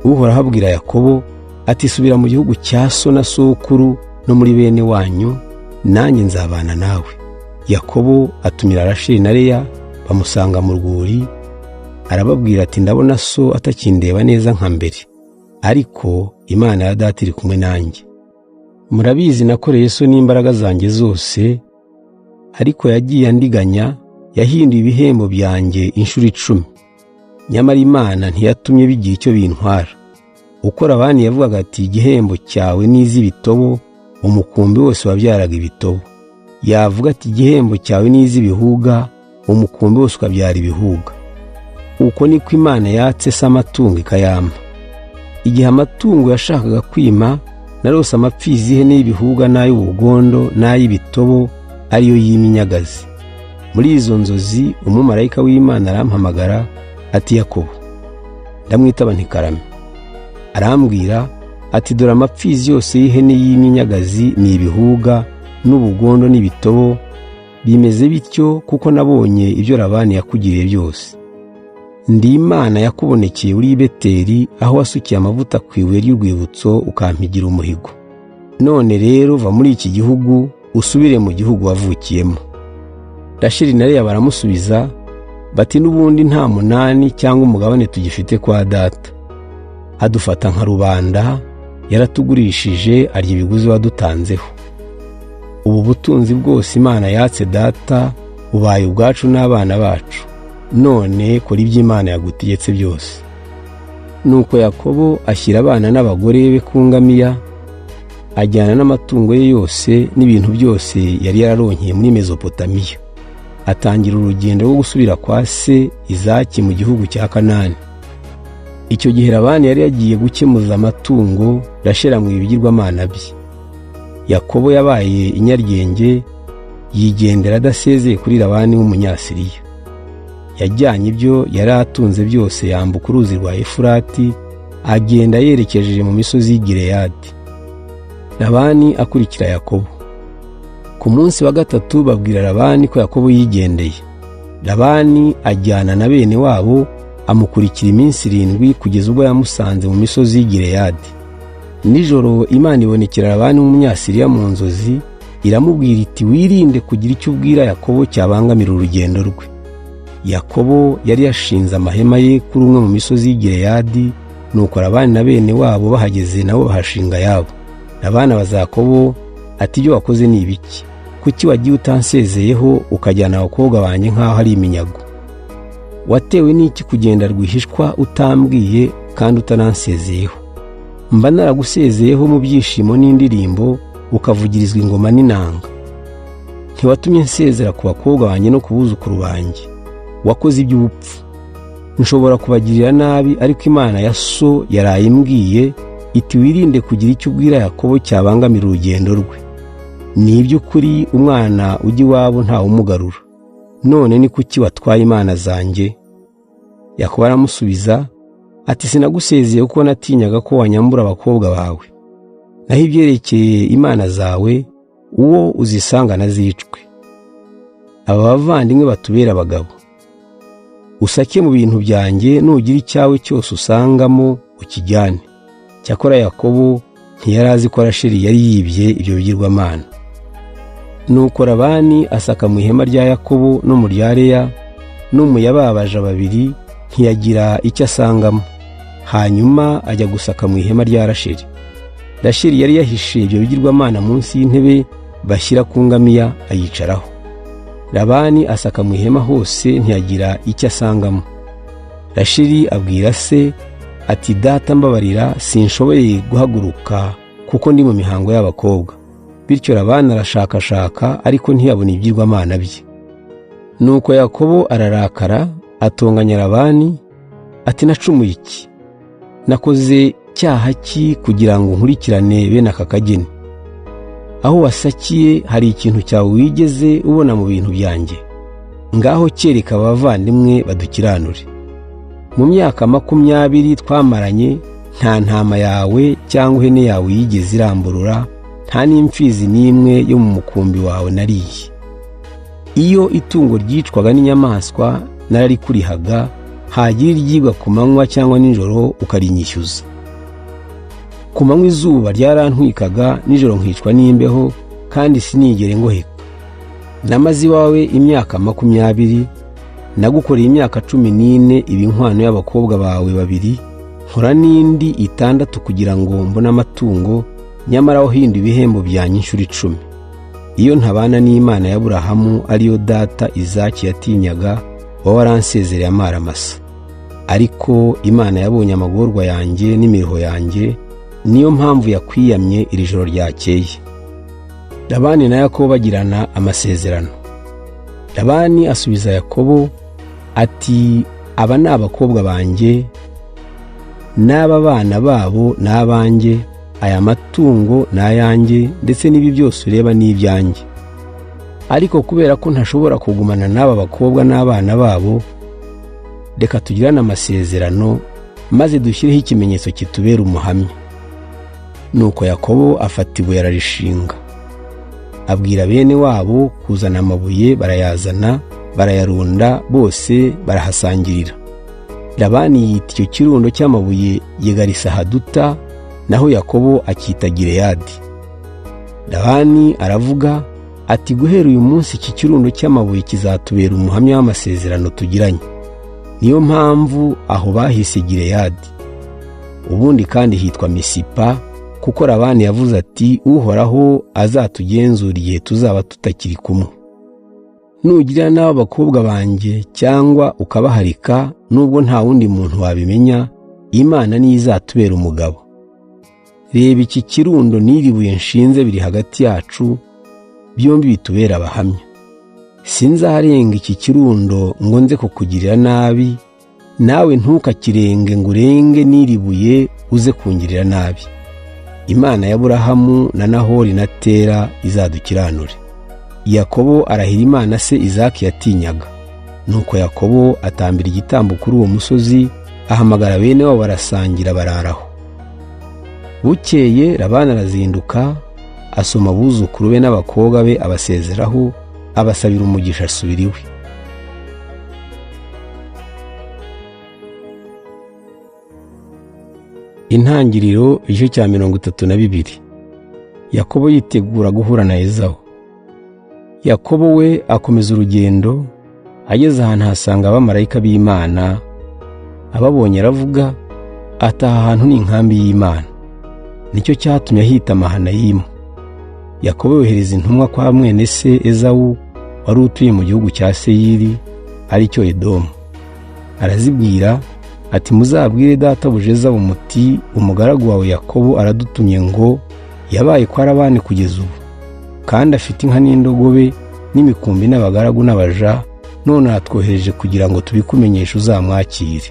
Uhoraho abwira Yakobo ati subira mu gihugu cya so na sokuru no muri bene wanyu, nanjye nzabana nawe. Yakobo atumira Rasheli na Leya, bamusanga mu rwuri. Arababwira ati ndabona so atakindeba neza nka mbere, ariko Imana ya data iri kumwe nanjye. Murabizi nakoreye so n'imbaraga zanjye zose, ariko yagiye andiganya, yahinduye ibihembo byanjye inshuro 10. Nyamara Imana ntiyatumye bigira icyo bintwara. Uko Labani yavugaga ati igihembo cyawe n'iz'ibitobo, umukumbi wose wabyaraga ibitobo. Yavuga ati igihembo cyawe n'iz'ibihuga, umukumbi wose ukabyara ibihuga. Uko niko Imana yatse se amatungo ikayampa. Igihe amatungo yashakaga kwima, narose amapfizi y'ihene y'ibihuga n'ay'ubugondo n'ay'ibitobo, ariyo y'iminyagazi. Muri izo nzozi umumarayika w'Imana arampamagara ati Yakobo. Ndamwitaba nti karame. Arambwira ati dore amapfizi yose y'ihene y'iminyagazi ni ibihuga n'ubugondo n'ibitobo, bimeze bityo kuko nabonye ibyo Labani yakugiriye byose. Ndi Imana yakubonekeye uri i Beteli, aho wasukiye amavuta ku ibuye ry'urwibutso ukampigira umuhigo. None rero va muri iki gihugu usubire mu gihugu wavukiyemo. Rasheli na Leya baramusubiza bati n'ubundi nta munani cyangwa umugabane tugifite kwa data. Adufata nka rubanda, yaratugurishije arya ibiguzi wadutanzeho. Ubu butunzi bwose Imana yatse data bubaye ubwacu n'abana bacu. None kora ibyo Imana yagutegetse byose. Nuko Yakobo ashyira abana n'abagore be ku ngamiya, ajyana n'amatungo ye yose n'ibintu byose yari yararonkeye muri Mezopotamiya. Atangira urugendo rwo gusubira kwa se Izaki mu gihugu cya Kanani. Icyo gihe Labani yari yagiye gukemuza amatungo, Rasheli amwiba ibigirwamana bye. Yakobo yabaye inyaryenge, yigendera adasezeye kuri Labani w'Umunyasiriya. Yajyanye ibyo yari atunze byose, yambuka uruzi rwa Efurati, agenda yerekeje mu misozi y'i Gileyadi. Labani akurikira Yakobo. Ku munsi wa 3 babwira Labani ko Yakobo yigendeye. Labani ajyana na bene wabo, amukurikira iminsi 7 kugeza ubwo yamusanze mu misozi y'i Gileyadi. Nijoro Imana ibonekera Labani w'Umunyasiriya mu nzozi, iramubwira iti wirinde kugira icyo ubwira Yakobo cyabangamira urugendo rwe. Yakobo yari yashinze amahema ye kuri umwe mu misozi y'i Gileyadi, nuko Labani na bene wabo bahageze nabo bahashinga yabo. Labani abaza Yakobo ati ibyo wakoze ni ibiki? Kuki wagiye utansezeyeho ukajyana abakobwa banjye nk'aho ari iminyago? Watewe n'iki kugenda rwihishwa utambwiye kandi utanansezeyeho? Mba naragusezeyeho mu byishimo n'indirimbo, ukavugirizwa ingoma n'inanga. Ntiwatumye nsezera ku bakobwa banjye no ku buzukuru banjye. Wakoze iby'ubupfu. Nshobora kubagirira nabi, ariko Imana ya so yaraye imbwiye iti wirinde kugira icyo ubwira Yakobo cyabangamira urugendo rwe. Ni iby'ukuri umwana ujya iwabo ntawumugarura. None ni kuki watwaye imana zanjye? Yakobo aramusubiza ati sinagusezeye kuko natinyaga ko wanyambura abakobwa bawe. Naho ibyerekeye imana zawe, uwo uzisanga nazicwe. Aba bavandimwe batubera abagabo. Usake mu bintu byanjye, nugira icyawe cyose usangamo ukijyane. Cyakora Yakobo ntiyari azi ko Rasheli yari yibye ibyo bigirwamana. Nuko Labani asaka mu ihema rya Yakobo no mu rya Leya no mu yababaja babiri, ntiyagira icyo asangamo. Hanyuma ajya gusaka mu ihema rya Rasheli. Rasheli yari yahishe ibyo bigirwamana munsi y'intebe bashyira ku ngamiya, ayicaraho. Labani asaka mu ihema hose, ntiyagira icyo asangamo. Rasheli abwira se ati data mbabarira, sinshoboye guhaguruka kuko ndi mu mihango y'abakobwa. Bityo Labani arashakashaka, ariko ntiyabona ibigirwamana bye. Nuko Yakobo ararakara, atonganya Labani ati nacumuye iki? Nakoze cyaha ki kugira ngo nkurikirane bene aka kageni? Aho wasakiye hari ikintu cyawe wigeze ubona mu bintu byanjye? Ngaho kereka abavandimwe badukiranure. Mu myaka 20 twamaranye, nta ntama yawe cyangwa ihene yawe yigeze iramburura, nta n'imfizi n'imwe yo mu mukumbi wawe nariye. Iyo itungo ryicwaga n'inyamaswa nararikurihaga, hagira iryibwa ku manywa cyangwa nijoro ukarinyishyuza. Ku manywa izuba ryarantwikaga, nijoro nkicwa n'imbeho, kandi sinigere ngoheka. Namaze iwawe imyaka 20, nagukoreye imyaka 14 iba inkwano y'abakobwa bawe babiri, nkora n'indi 6 kugira ngo mbone amatungo, nyamara wahinduye ibihembo byanjye inshuro 10. Iyo ntabana n'Imana ya Aburahamu ariyo data Izaki yatinyaga, wowe waransezereye amaramasa. Ariko Imana yabonye amagorwa yanjye n'imiruho yanjye, niyo mpamvu yakwiyamye iri joro ryakeye. Labani na Yakobo bagirana amasezerano. Labani asubiza Yakobo ati aba ni abakobwa banjye n'aba bana babo ni abanjye, aya matungo ni ayanjye, ndetse n'ibi byose ureba ni ibyanjye. Ariko kubera ko ntashobora kugumana n'aba bakobwa n'abana babo, reka tugirane amasezerano maze dushyireho ikimenyetso kitubera umuhamya. Nuko Yakobo afata ibuye ararishinga, abwira bene wabo kuzana amabuye, barayazana barayarunda, bose barahasangirira. Labani yita icyo kirundo cy'amabuye Yegarisahaduta, naho Yakobo akita Gileyadi. Labani aravuga ati guhera uyu munsi iki kirundo cy'amabuye kizatubera umuhamya w'amasezerano tugiranye. Niyo mpamvu aho bahise Gileyadi. Ubundi kandi hitwa Misipa, kuko Labani yavuze ati Uhoraho azatugenzura igihe tuzaba tutakiri kumwe. Nugira n'abo bakobwa banjye cyangwa ukabaharika, nubwo nta wundi muntu wabimenya, Imana niyo izatubera umugabo. Reba iki kirundo n'iri buye nshinze biri hagati yacu, byombi bitubera abahamya. Sinzarenga iki kirundo ngo nze kukugirira nabi, nawe ntukakirenge ngo urenge n'iri buye uze kungirira nabi. Imana ya Aburahamu na Nahori na Tera izadukiranure. Yakobo arahira Imana se Izaki yatinyaga. Nuko Yakobo atambira igitambo kuri uwo musozi, ahamagara bene wabo barasangira bararaho. Bukeye Labani arazinduka, asoma abuzukuru be n'abakobwa be, abasezeraho, abasabira umugisha, asubira iwe. Intangiriro igice cya 32. Yakobo yitegura guhura na Ezawu. Yakobo we akomeza urugendo, ageze ahantu hasanga abamarayika b'Imana. Ababonye aravuga ati aha hantu ni inkambi y'Imana. Nicyo cyatumye ahita Mahanayimu. Yakobo yohereza intumwa kwa mwene se Ezawu wari utuye mu gihugu cya Seyiri, ari cyo Edomu. Arazibwira ati muzabwire databuja Ezawu muti umugaragu wawe Yakobo aradutumye ngo yabaye kwa Labani kugeza ubu, kandi afite inka n'indogobe n'imikumbi n'abagaragu n'abaja, none aratwohereje kugira ngo tubikumenyeshe uzamwakire.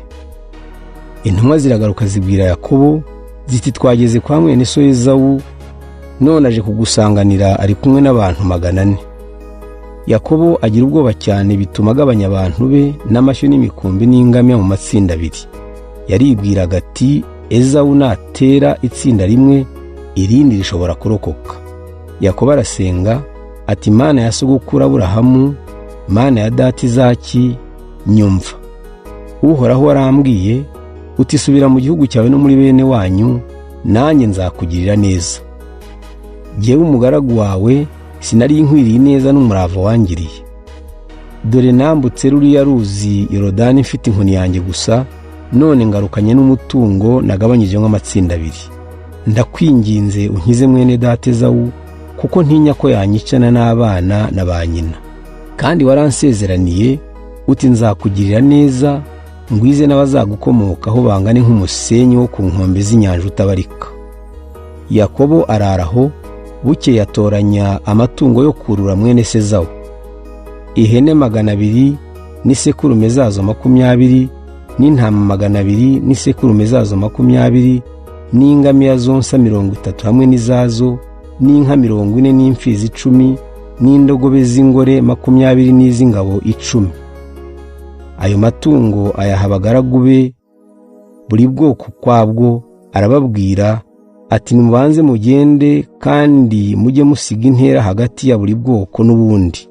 Intumwa ziragaruka zibwira Yakobo ziti twageze kwa mwene so Ezawu, none aje kugusanganira ari kumwe n'abantu 400. Yakobo agira ubwoba cyane, bituma agabanya abantu be n'amashyo n'imikumbi n'ingamiya mu matsinda abiri. Yaribwiraga ati Ezawu natera itsinda rimwe, irindi rishobora kurokoka. Yakobo arasenga ati Mana ya sogokuru Aburahamu, Mana ya data Izaki, nyumva. Uhoraho warambwiye uti subira mu gihugu cyawe no muri bene wanyu, nanjye nzakugirira neza. Jyewe umugaragu wawe sinari nkwiriye neza n'umurava wangiriye. Dore nambutse ruriya ruzi Yorodani mfite inkoni yanjye gusa, none ngarukanye n'umutungo nagabanyijemo amatsinda abiri. Ndakwinginze unkize mwene data Ezawu, kuko ntinya ko yanyicana n'abana na ba nyina. Kandi waransezeraniye uti nzakugirira neza, ngwize n'abazagukomokaho bangane nk'umusenyi wo ku nkombe z'inyanja utabarika. Yakobo araraho, bukeye atoranya amatungo yo kurura mwene se Ezawu, ihene 200 n'isekurume zazo 20, n'intama 200 n'isekurume zazo 20, n'ingamiya zonsa 30 hamwe n'izazo, n'inka 40 n'imfizi 10, n'indogobe z'ingore 20 n'iz'ingabo 10. Ayo matungo ayaha abagaragu be buri bwoko kwabwo, arababwira ati nimubanze mugende, kandi mujye musiga intera hagati ya buri bwoko n'ubundi.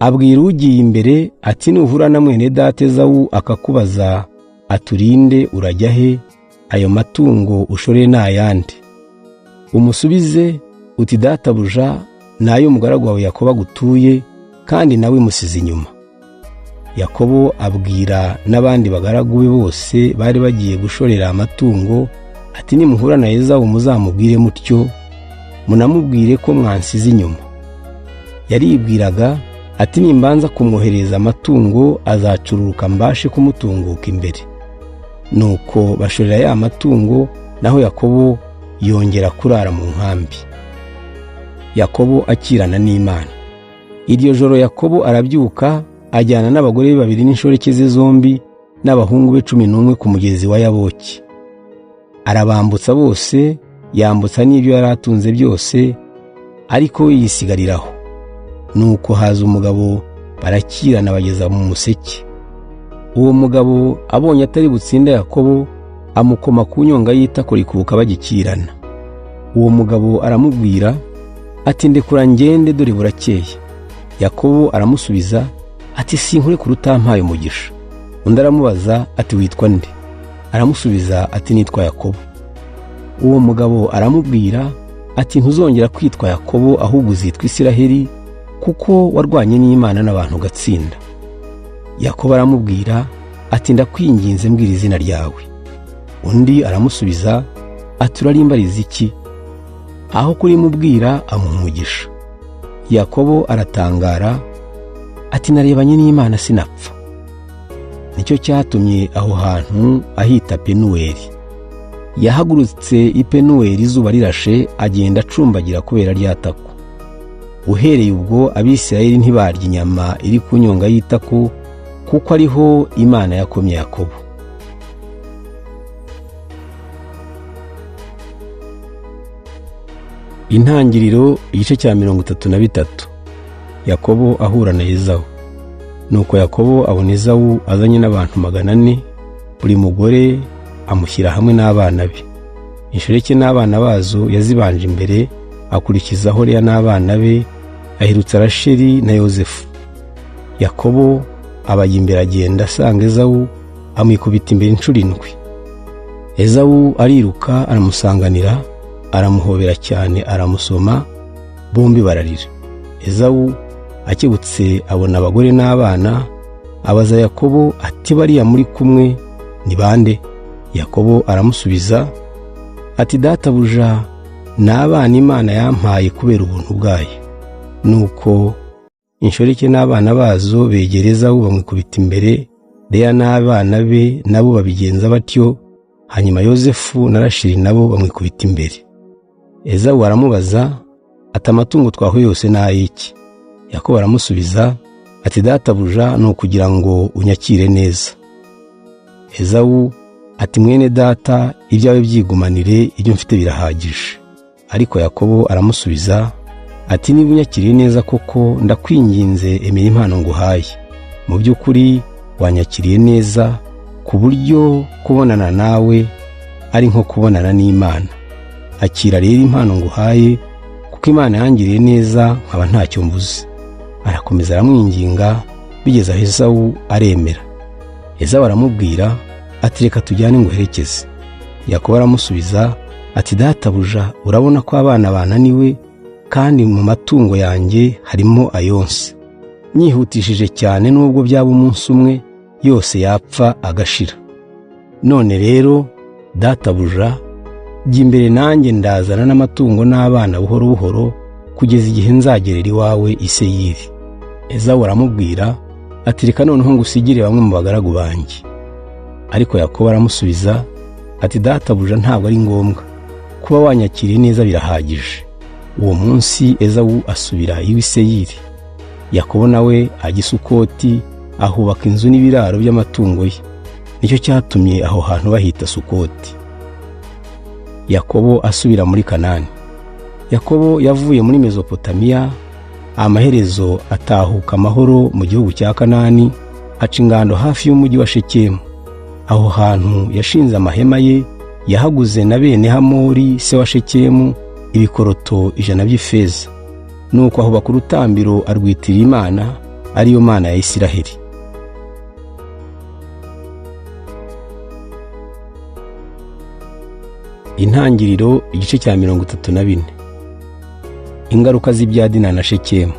Abwira ugiye imbere ati nuhura na mwene data Ezawu akakubaza aturinde urajya he, ayo matungo ushoreye ni ayande? Umusubize uti databuja ni ay'umugaragu wawe Yakobo agutuye, kandi nawe musize inyuma. Yakobo abwira n'abandi bagaragu be bose bari bagiye gushorera amatungo ati nimuhura na Ezawu muzamubwire mutyo, munamubwire ko mwansize inyuma. Yaribwiraga ati nimbanza kumwohereza amatungo azacururuka mbashe kumutunguka imbere. Nuko bashorera ya matungo, naho Yakobo yongera kurara mu nkambi. Yakobo akirana n'Imana. Iryo joro Yakobo arabyuka ajyana n'abagore be babiri n'inshoreke ze zombi n'abahungu be 11 ku mugezi wa Yaboki. Arabambutsa bose, yambutsa n'ibyo yari atunze byose, ariko we yisigariraho. Nuko haza umugabo barakirana bageza mu museke. Uwo mugabo abonye atari butsinda Yakobo, amukoma ku nyonga y'itako rikubuka bagikirana. Uwo mugabo aramubwira ati ndekura ngende, dore burakeye. Yakobo aramusubiza ati sinkurekura utampaye umugisha. Undi aramubaza ati witwa nde? Aramusubiza ati nitwa Yakobo. Uwo mugabo aramubwira ati ntuzongera kwitwa Yakobo, ahubwo uzitwa Isiraheli, kuko warwanye n'Imana n'abantu ugatsinda. Yakobo aramubwira ati ndakwinginze mbwira izina ryawe. Undi aramusubiza ati urarimbariza iki? Aho kurimubwira amuha umugisha. Yakobo aratangara ati narebanye n'Imana sinapfa. Nicyo cyatumye aho hantu ahita Penuweli. Yahagurutse i Penuweli izuba rirashe, agenda acumbagira kubera ryatako. Uhereye ubwo Abisirayeli ntibarya inyama iri ku nyonga y'itako, kuko ariho Imana yakomye Yakobo. Intangiriro igice cya 33. Yakobo ahura na Ezawu. Nuko Yakobo abona Ezawu azanye n'abantu 400, buri mugore amushyira hamwe n'abana be. Inshoreke n'abana bazo yazibanje imbere, akurikizaho Leya n'abana be, ahirutsa Rasheli na Yozefu. Yakobo abajya imbere agenda asanga Ezawu, amwikubita imbere inshuro 7. Ezawu ariruka aramusanganira, aramuhobera cyane, aramusoma, bombi bararira. Ezawu akebutse abona abagore n'abana, abaza Yakobo ati bariya muri kumwe ni bande? Yakobo aramusubiza ati databuja ni abana Imana yampaye kubera ubuntu bwayo. Nuko inshoreke n'abana bazo begera Ezawu bamwikubita imbere, Leya n'abana be nabo babigenza batyo. Hanyuma Yozefu na Rasheli nabo bamwikubita imbere. Ezawu aramubaza ati amatungo twahuye yose ni ay'iki? Yakobo aramusubiza ati databuja, ni ukugira ngo unyakire neza. Ezawu ati mwene data, ibyawe byigumanire, ibyo mfite birahagije. Ariko Yakobo aramusubiza ati niba unyakiriye neza koko, ndakwinginze emera impano nguhaye. Mu by'ukuri wanyakiriye neza, ku buryo kubonana nawe ari nko kubonana n'Imana. Akira rero impano nguhaye, kuko Imana yangiriye neza nkaba ntacyo mbuze. Arakomeza aramwinginga, bigeze aho Ezawu aremera. Ezawu aramubwira ati reka tujyane nguherekeze. Yakobo aramusubiza ati databuja, urabona ko abana bananiwe, kandi mu matungo yanjye harimo ayonsa. Nyihutishije cyane, nubwo byaba umunsi umwe, yose yapfa agashira. None rero databuja, jya imbere, nanjye ndazana n'amatungo n'abana buhoro buhoro, kugeza igihe nzagerera iwawe i Seyiri. Ezawu aramubwira ati reka noneho ngusigire bamwe mu bagaragu banjye. Ariko Yakobo aramusubiza ati databuja, ntabwo ari ngombwa, kuba wanyakiriye neza birahagije. Uwo munsi Ezawu asubira iwe i Seyiri. Yakobo nawe ajya i Sukoti, ahubaka inzu n'ibiraro by'amatungo ye. Nicyo cyatumye aho hantu bahita Sukoti. Yakobo asubira muri Kanani. Yakobo yavuye muri Mezopotamiya, amaherezo atahuka amahoro mu gihugu cya Kanani, aca ingando hafi y'umujyi wa Shekemu. Aho hantu yashinze amahema ye, yahaguze na bene Hamori se wa Shekemu ibikoroto 100 by'ifeza. Nuko ahubaka urutambiro arwitira Imana, ariyo Mana ya Isiraheli. Intangiriro igice cya 34. Ingaruka z'ibya Dina na Shekemu.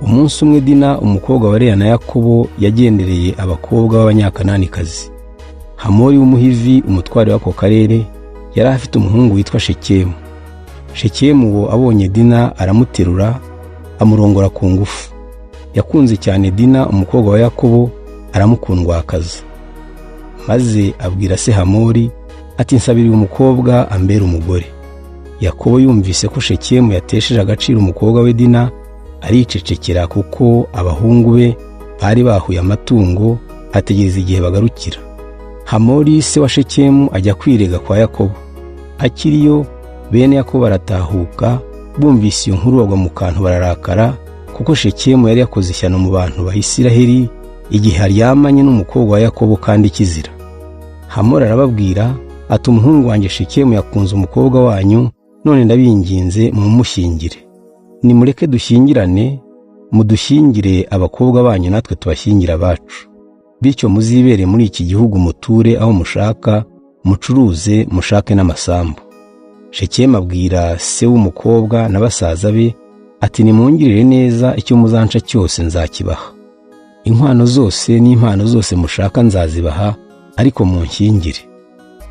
Umunsi umwe Dina umukobwa wa Leya na Yakobo yagendereye abakobwa b'Abanyakananikazi. Hamori w'Umuhivi, umutware w'ako karere, yari afite umuhungu witwa Shekemu. Shekemu uwo abonye Dina aramuterura, amurongora ku ngufu. Yakunze cyane Dina umukobwa wa Yakobo, aramukundwakaza. Maze abwira se Hamori ati nsabira uyu mukobwa ambere umugore. Yakobo yumvise ko Shekemu yatesheje agaciro umukobwa we Dina, aricecekera kuko abahungu be bari bahuye amatungo, ategereza igihe bagarukira. Hamori se wa Shekemu ajya kwirega kwa Yakobo. Akiriyo bene Yakobo baratahuka, bumvise iyo nkuru bagwa mu kantu bararakara, kuko Shekemu yari yakoze ishyano mu bantu ba Isiraheli igihe aryamanye n'umukobwa wa Yakobo kandi kizira. Hamori arababwira ati umuhungu wanjye Shekemu yakunze umukobwa wanyu, none ndabinginze mumushyingire. Nimureke dushyingirane, mudushyingire abakobwa banyu natwe tubashyingira abacu. Bityo muzibere muri iki gihugu, muture aho mushaka, mucuruze, mushake n'amasambu. Shekemu abwira se w'umukobwa na basaza be ati nimungirire neza, icyo muzanca cyose nzakibaha. Inkwano zose n'impano zose mushaka nzazibaha, ariko munshyingire.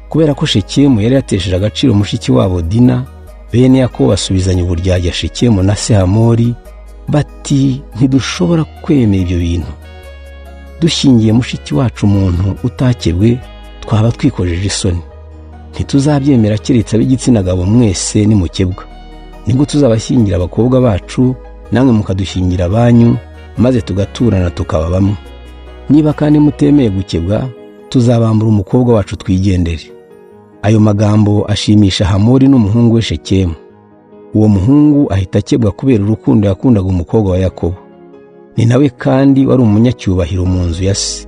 Kubera ko Shekemu yari yatesheje agaciro mushiki wabo Dina, bene Yakobo basubizanya uburyarya Shekemu na se Hamori bati ntidushobora kwemera ibyo bintu. Dushyingiye mushiki wacu umuntu utakebwe, twaba twikojeje isoni. Ntituzabyemera keretse ab'igitsina gabo mwese nimukebwa. Nibwo tuzabashyingira abakobwa bacu, namwe mukadushyingira abanyu, maze tugaturana tukaba bamwe. Niba kandi mutemeye gukebwa, tuzabambura umukobwa wacu twigendere. Ayo magambo ashimisha Hamori n'umuhungu we Shekemu. Uwo muhungu ahita akebwa kubera urukundo yakundaga umukobwa wa Yakobo. Ni nawe kandi wari umunyacyubahiro mu nzu ya se.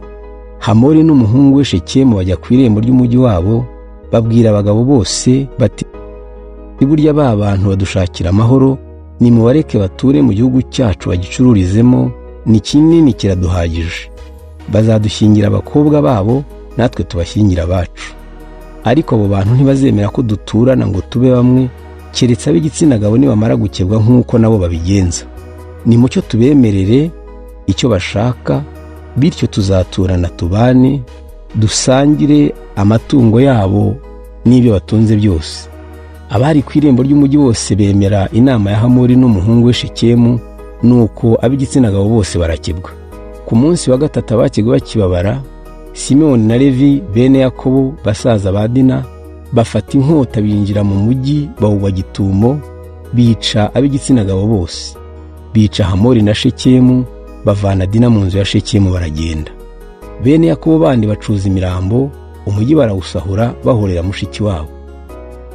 Hamori n'umuhungu we Shekemu bajya ku irembo ry'umujyi wabo, babwira abagabo bose bati burya ba bantu badushakira amahoro, nimubareke bature mu gihugu cyacu bagicururizemo, ni kinini kiraduhagije. Bazadushyingira abakobwa babo, natwe tubashyingira abacu. Ariko abo bantu ntibazemera ko duturana ngo tube bamwe, keretse ab'igitsina gabo nibamara gukebwa nk'uko nabo babigenza. Nimucyo tubemerere icyo bashaka, bityo tuzaturana tubane, dusangire amatungo yabo n'ibyo batunze byose. Abari ku irembo ry'umujyi bose bemera inama ya Hamori n'umuhungu we Shekemu, nuko ab'igitsina gabo bose barakebwa. Ku munsi wa gatatu abakebwe bakibabara, Simewoni na Levi bene Yakobo basaza ba Dina bafata inkota binjira mu mujyi bawugwa gitumo, bica ab'igitsina gabo bose. Bica Hamori na Shekemu, bavana Dina mu nzu ya Shekemu baragenda. Bene Yakobo bandi bacuza imirambo, umujyi barawusahura bahorera mushiki wabo.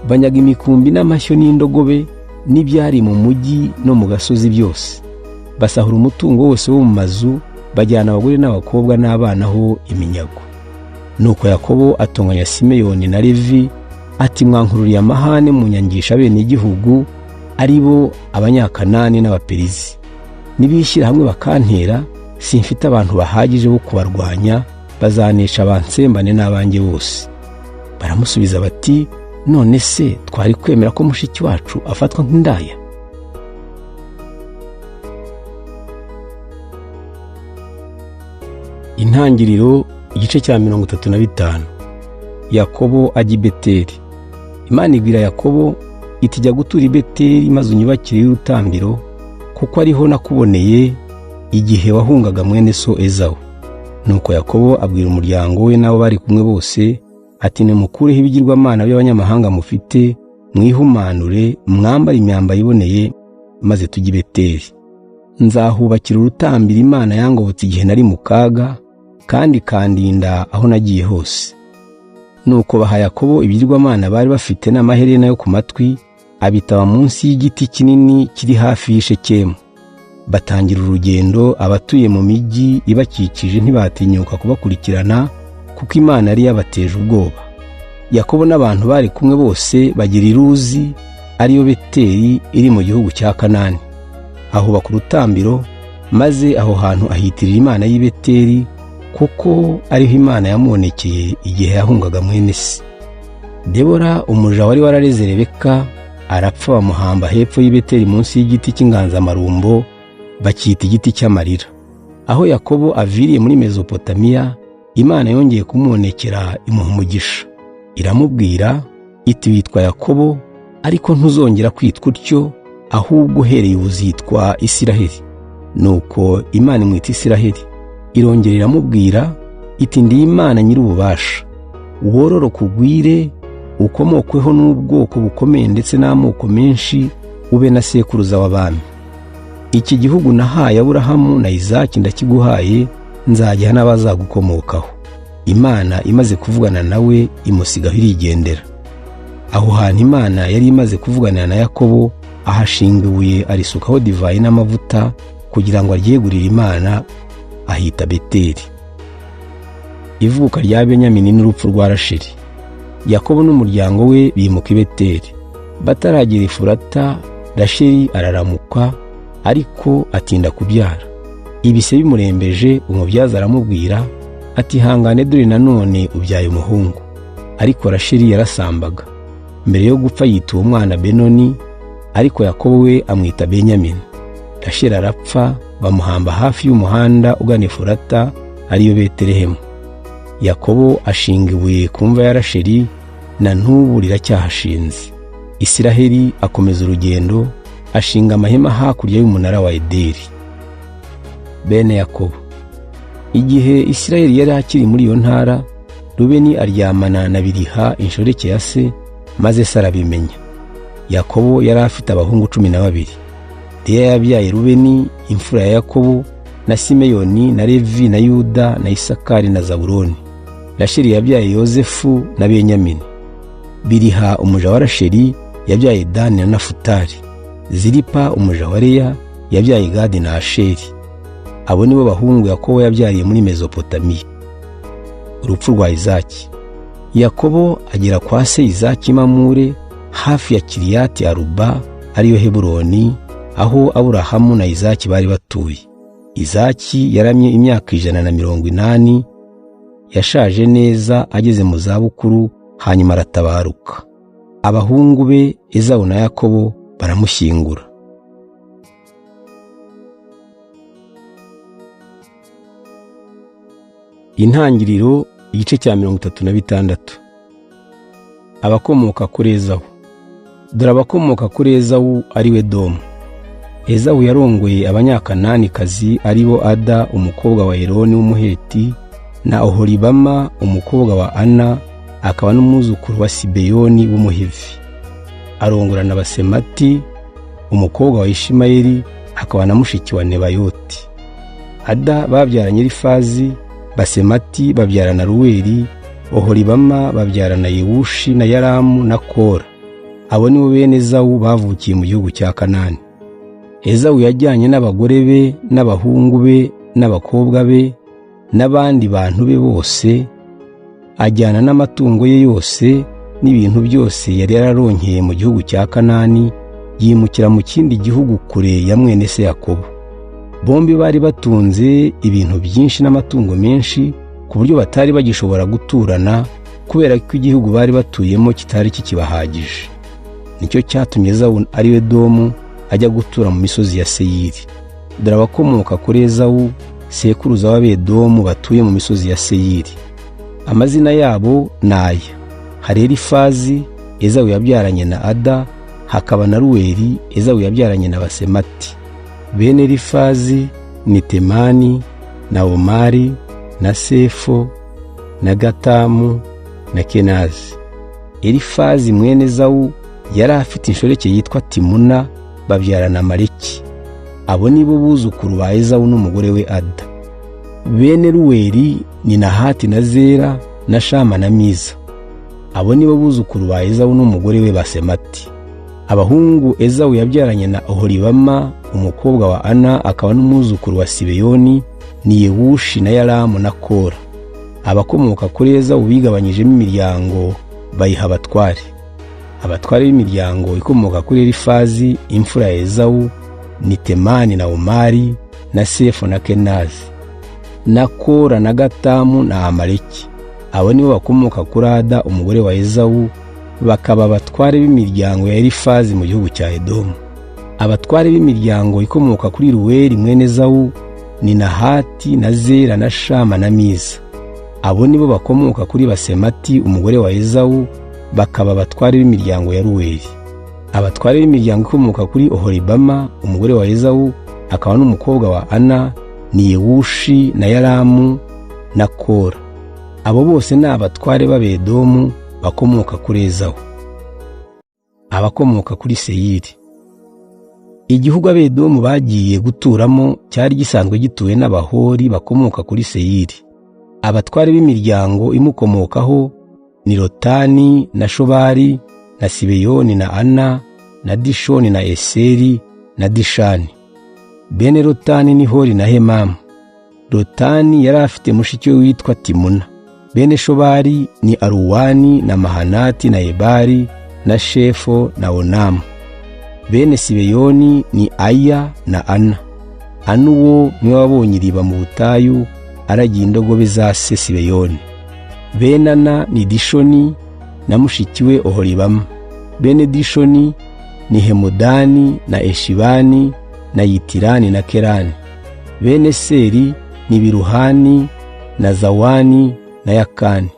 Banyaga imikumbi n'amashyo n'indogobe n'ibyari mu mujyi no mu gasozi byose. Basahura umutungo wose wo mu mazu, bajyana abagore n'abakobwa n'abana ho iminyago. Nuko Yakobo atonganya Simeyoni na Levi ati: mwankururiye amahane munyangisha bene igihugu, ari bo Abanyakanani n'Abaperizi. Nibishyira hamwe bakantera, simfite abantu bahagije bo kubarwanya, bazanesha bansembane n'abanjye bose. Baramusubiza bati: none se twari kwemera ko mushiki wacu afatwa nk'indaya? Intangiriro igice cya 35. Yakobo ajya i Beteli. Imana ibwira Yakobo iti: jya gutura i Beteli maze unyubakire y'urutambiro, kuko ariho nakuboneye igihe wahungaga mwene so Ezawu. Nuko Yakobo abwira umuryango we n'abo bari kumwe bose ati: nimukureho ibigirwamana by'abanyamahanga mufite, mwihumanure, mwambare imyambaro iboneye, maze tujye i Beteli. Nzahubakira urutambiro Imana yangobotse igihe nari mu kaga, kandi ikandinda aho nagiye hose. Nuko baha Yakobo ibigirwamana bari bafite n'amaherena yo ku matwi, abitaba munsi y'igiti kinini kiri hafi y'Ishekemu. Batangira urugendo, abatuye mu mijyi ibakikije ntibatinyuka kubakurikirana, kuko Imana yari yabateje ubwoba. Yakobo n'abantu bari kumwe bose bagera i Luzi, ariyo Beteli iri mu gihugu cya Kanani. Ahubaka urutambiro, maze aho hantu ahitirira Imana y'i Beteli, kuko ariho Imana yamubonekeye igihe yahungaga mwene se. Debora umuja wari warareze Rebeka arapfa, bamuhamba hepfo y'i Beteli munsi y'igiti cy'inganzamarumbo, bakita igiti cy'amarira. Aho Yakobo aviriye muri Mezopotamiya, Imana yongeye kumubonekera imuha umugisha. Iramubwira iti: witwa Yakobo, ariko ntuzongera kwitwa utyo, ahubwo uhereye uzitwa Isiraheli. Nuko Imana imwita Isiraheli. Irongera iramubwira iti: ndi Imana nyir'ububasha, wororoka ugwire, ukomokweho n'ubwoko bukomeye ndetse n'amoko menshi, ube na sekuruza w'abami. Iki gihugu nahaye Aburahamu na Izaki ndakiguhaye, nzagiha n'abazagukomokaho. Imana imaze kuvugana nawe imusigaho irigendera. Aho hantu Imana yari imaze kuvugana na Yakobo, ahashinga ibuye arisukaho divayi n'amavuta kugira ngo aryegurire Imana, ahita Beteli. Ivuka rya Benyamini n'urupfu rwa Rasheli. Yakobo n'umuryango we bimuka i Beteli. Bataragera Efurata, Rasheli araramuka, ariko atinda kubyara. Ibise bimurembeje, umubyaza aramubwira ati: hangane, dore nanone ubyaye umuhungu. Ariko Rasheli yarasambaga. Mbere yo gupfa yita uwo mwana Benoni, ariko Yakobo we amwita Benyamini. Rasheli arapfa, bamuhamba hafi y'umuhanda ugana Efurata, ariyo Betelehemu. Yakobo ashinga ibuye ku mva ya Rasheli, na n'ubu riracyahashinze. Isiraheli akomeza urugendo, ashinga amahema hakurya y'umunara wa Ederi. Bene Yakobo. Igihe Isiraheli yari akiri muri iyo ntara, Rubeni aryamana na Biliha inshoreke ya se, maze se arabimenya. Yakobo yari afite abahungu 12. Leya yabyaye Rubeni imfura ya Yakobo, na Simeyoni na Levi na Yuda na Isakari na Zabuloni. Rasheli yabyaye Yozefu na Benyamini. Biliha umuja wa Rasheli yabyaye Dani na Nafutali. Zilipa umuja wa Leya yabyaye Gadi na Asheri. Abo nibo bahungu Yakobo yabyariye muri Mezopotamiya. Urupfu rwa Izaki. Yakobo agera kwa se Izaki Mamure hafi ya Kiriyati Aruba, ariyo Heburoni, aho Aburahamu na Izaki bari batuye. Izaki yaramye imyaka 180, yashaje neza ageze mu zabukuru, hanyuma aratabaruka. Abahungu be Ezawu na Yakobo baramushyingura. Intangiriro igice cya 36. Abakomoka kuri Ezawu. Dore abakomoka kuri Ezawu ari we Edomu. Ezawu yarongoye Abanyakananikazi ari bo Ada umukobwa wa Eloni w'Umuheti na Oholibama umukobwa wa Ana, akaba n'umwuzukuru wa Sibeyoni w'Umuhivi. Arongora na Basemati umukobwa wa Ishimayeli, akaba na mushiki wa Nebayoti. Ada babyaranye Elifazi, Basemati babyarana Ruweli, Oholibama babyarana Yewushi na Yaramu na Kora. Abo ni bo bene Ezawu bavukiye mu gihugu cya Kanani. Ezawu yajyanye n'abagore be n'abahungu be n'abakobwa be n'abandi bantu be bose, ajyana n'amatungo ye yose n'ibintu byose yari yararonkeye mu gihugu cya Kanani, yimukira mu kindi gihugu kure ya mwene se Yakobo. Bombi bari batunze ibintu byinshi n'amatungo menshi, ku buryo batari bagishobora guturana, kubera ko igihugu bari batuyemo kitari kikibahagije. Nicyo cyatumye Ezawu, ari we Edomu, ajya gutura mu misozi ya Seyiri. Dore abakomoka kuri Ezawu, sekuruza w'Abedomu batuye mu misozi ya Seyiri. Amazina yabo ni aya: hari Elifazi, Ezawu yabyaranye na Ada, hakaba na Ruweli, Ezawu yabyaranye na Basemati. Bene Elifazi ni Temani na Omari na Sefo na Gatamu na Kenazi. Elifazi mwene Ezawu yari afite inshoreke yitwa Timuna, babyarana Amaleki. Abo ni bo buzukuru ba Ezawu n'umugore we Ada. Bene Ruweli ni Nahati na Zera na Shama na Miza. Abo ni bo buzukuru ba Ezawu n'umugore we Basemati. Abahungu Ezawu yabyaranye na Oholibama umukobwa wa Ana, akaba n'umwuzukuru wa Sibeyoni, ni Yewushi na Yalamu na Kora. Abakomoka kuri Ezawu bigabanyijemo imiryango bayiha abatware. Abatware b'imiryango ikomoka kuri Elifazi imfura ya Ezawu ni Temani na Omari na Sefo na Kenazi na Kora na Gatamu na Amaleki. Abo nibo bakomoka kuri Ada umugore wa Ezawu, bakaba abatware b'imiryango ya Elifazi mu gihugu cya Edomu. Abatware b'imiryango ikomoka kuri Ruweli mwene Ezawu ni Nahati na Zera na Shama na Miza. Abo nibo bakomoka kuri Basemati umugore wa Ezawu, bakaba abatware b'imiryango ya Ruweli. Abatware b'imiryango ikomoka kuri Oholibama umugore wa Ezawu, akaba n'umukobwa wa Ana, ni Yewushi na Yalamu na Kora. Abo bose ni abatware b'Abedomu bakomoka kuri Ezawu. Abakomoka kuri Seyiri. Igihugu Abedomu bagiye guturamo cyari gisanzwe gituwe n'Abahori bakomoka kuri Seyiri. Abatware b'imiryango imukomokaho ni Lotani na Shobali na Sibeyoni na Ana na Dishoni na Eseri na Dishani. Bene Lotani ni Hori na Hemamu. Lotani yari afite mushiki we witwa Timuna. Bene Shobali ni Aruwani na Mahanati na Ebari na Shefo na Onamu. Bene Sibeyoni ni Aya na Ana. Ana uwo niwe wabonye iriba mu butayu aragiye indogobe za se Sibeyoni. Bene Ana ni Dishoni na mushiki we Oholibama. Bene Dishoni ni Hemudani na Eshibani na Yitirani na Kerani. Bene Seri ni Biruhani na Zawani na Yakani.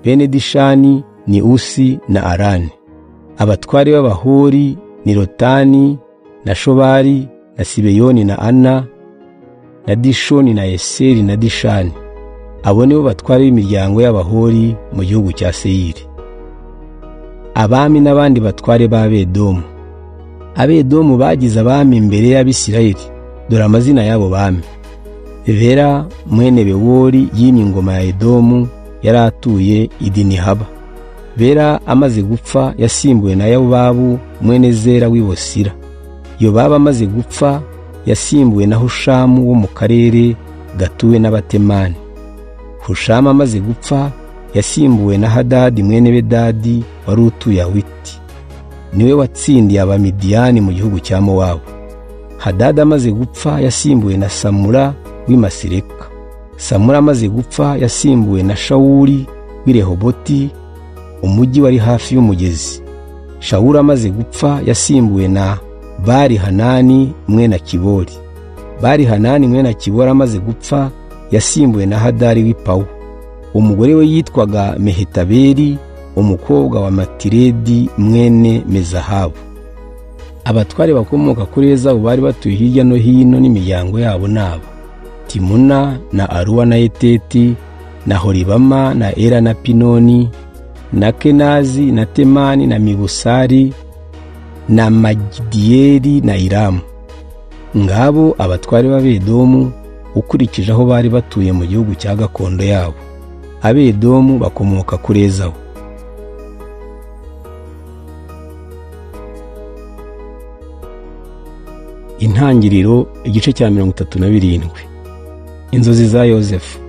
Bene Dishani ni Usi na Arani. Abatware b'Abahori ni Lotani na Shobali na Sibeyoni na Ana na Dishoni na Eseri na Dishani. Abo nibo batware b'imiryango y'Abahori mu gihugu cya Seyiri. Abami n'abandi batware b'Abedomu. Abedomu bagize abami imbere y'Abisirayeli. Dore amazina y'abo bami: Bera mwene Bewori yimye ingoma ya Edomu, yari atuye i Dinihaba. Bera amaze gupfa yasimbuwe na Yobabu mwene Zera w'i Bosira. Yobabu amaze gupfa yasimbuwe na Hushamu wo mu karere gatuwe n'Abatemani. Hushamu amaze gupfa yasimbuwe na Hadadi mwene Bedadi wari utuye Awiti. Niwe watsindiye Abamidiyani mu gihugu cya Mowabu. Hadadi amaze gupfa yasimbuwe na Samura w'i Masireka. Samura amaze gupfa yasimbuwe na Shawuli w'i Rehoboti, umujyi wari hafi y'umugezi. Shawuli amaze gupfa yasimbuwe na Bali Hanani mwene Akibori. Bali Hanani mwene Akibori amaze gupfa yasimbuwe na Hadari w'i Pawu. Umugore we yitwaga Mehetabeli umukobwa wa Matiredi mwene Mezahabu. Abatware bakomoka kuri Ezawu bari batuye hirya no hino n'imiryango yabo nabo: Timuna na Aruwa na Eteti Na Holibama na Era na Pinoni na Kenazi na Temani na Mibusari na Magidiyeli na Iramu. Ngabo abatware b'Abedomu ukurikije aho bari batuye mu gihugu cya gakondo yabo. Abedomu bakomoka kuri Ezawu. Intangiriro igice cya 37. Inzozi za Yozefu.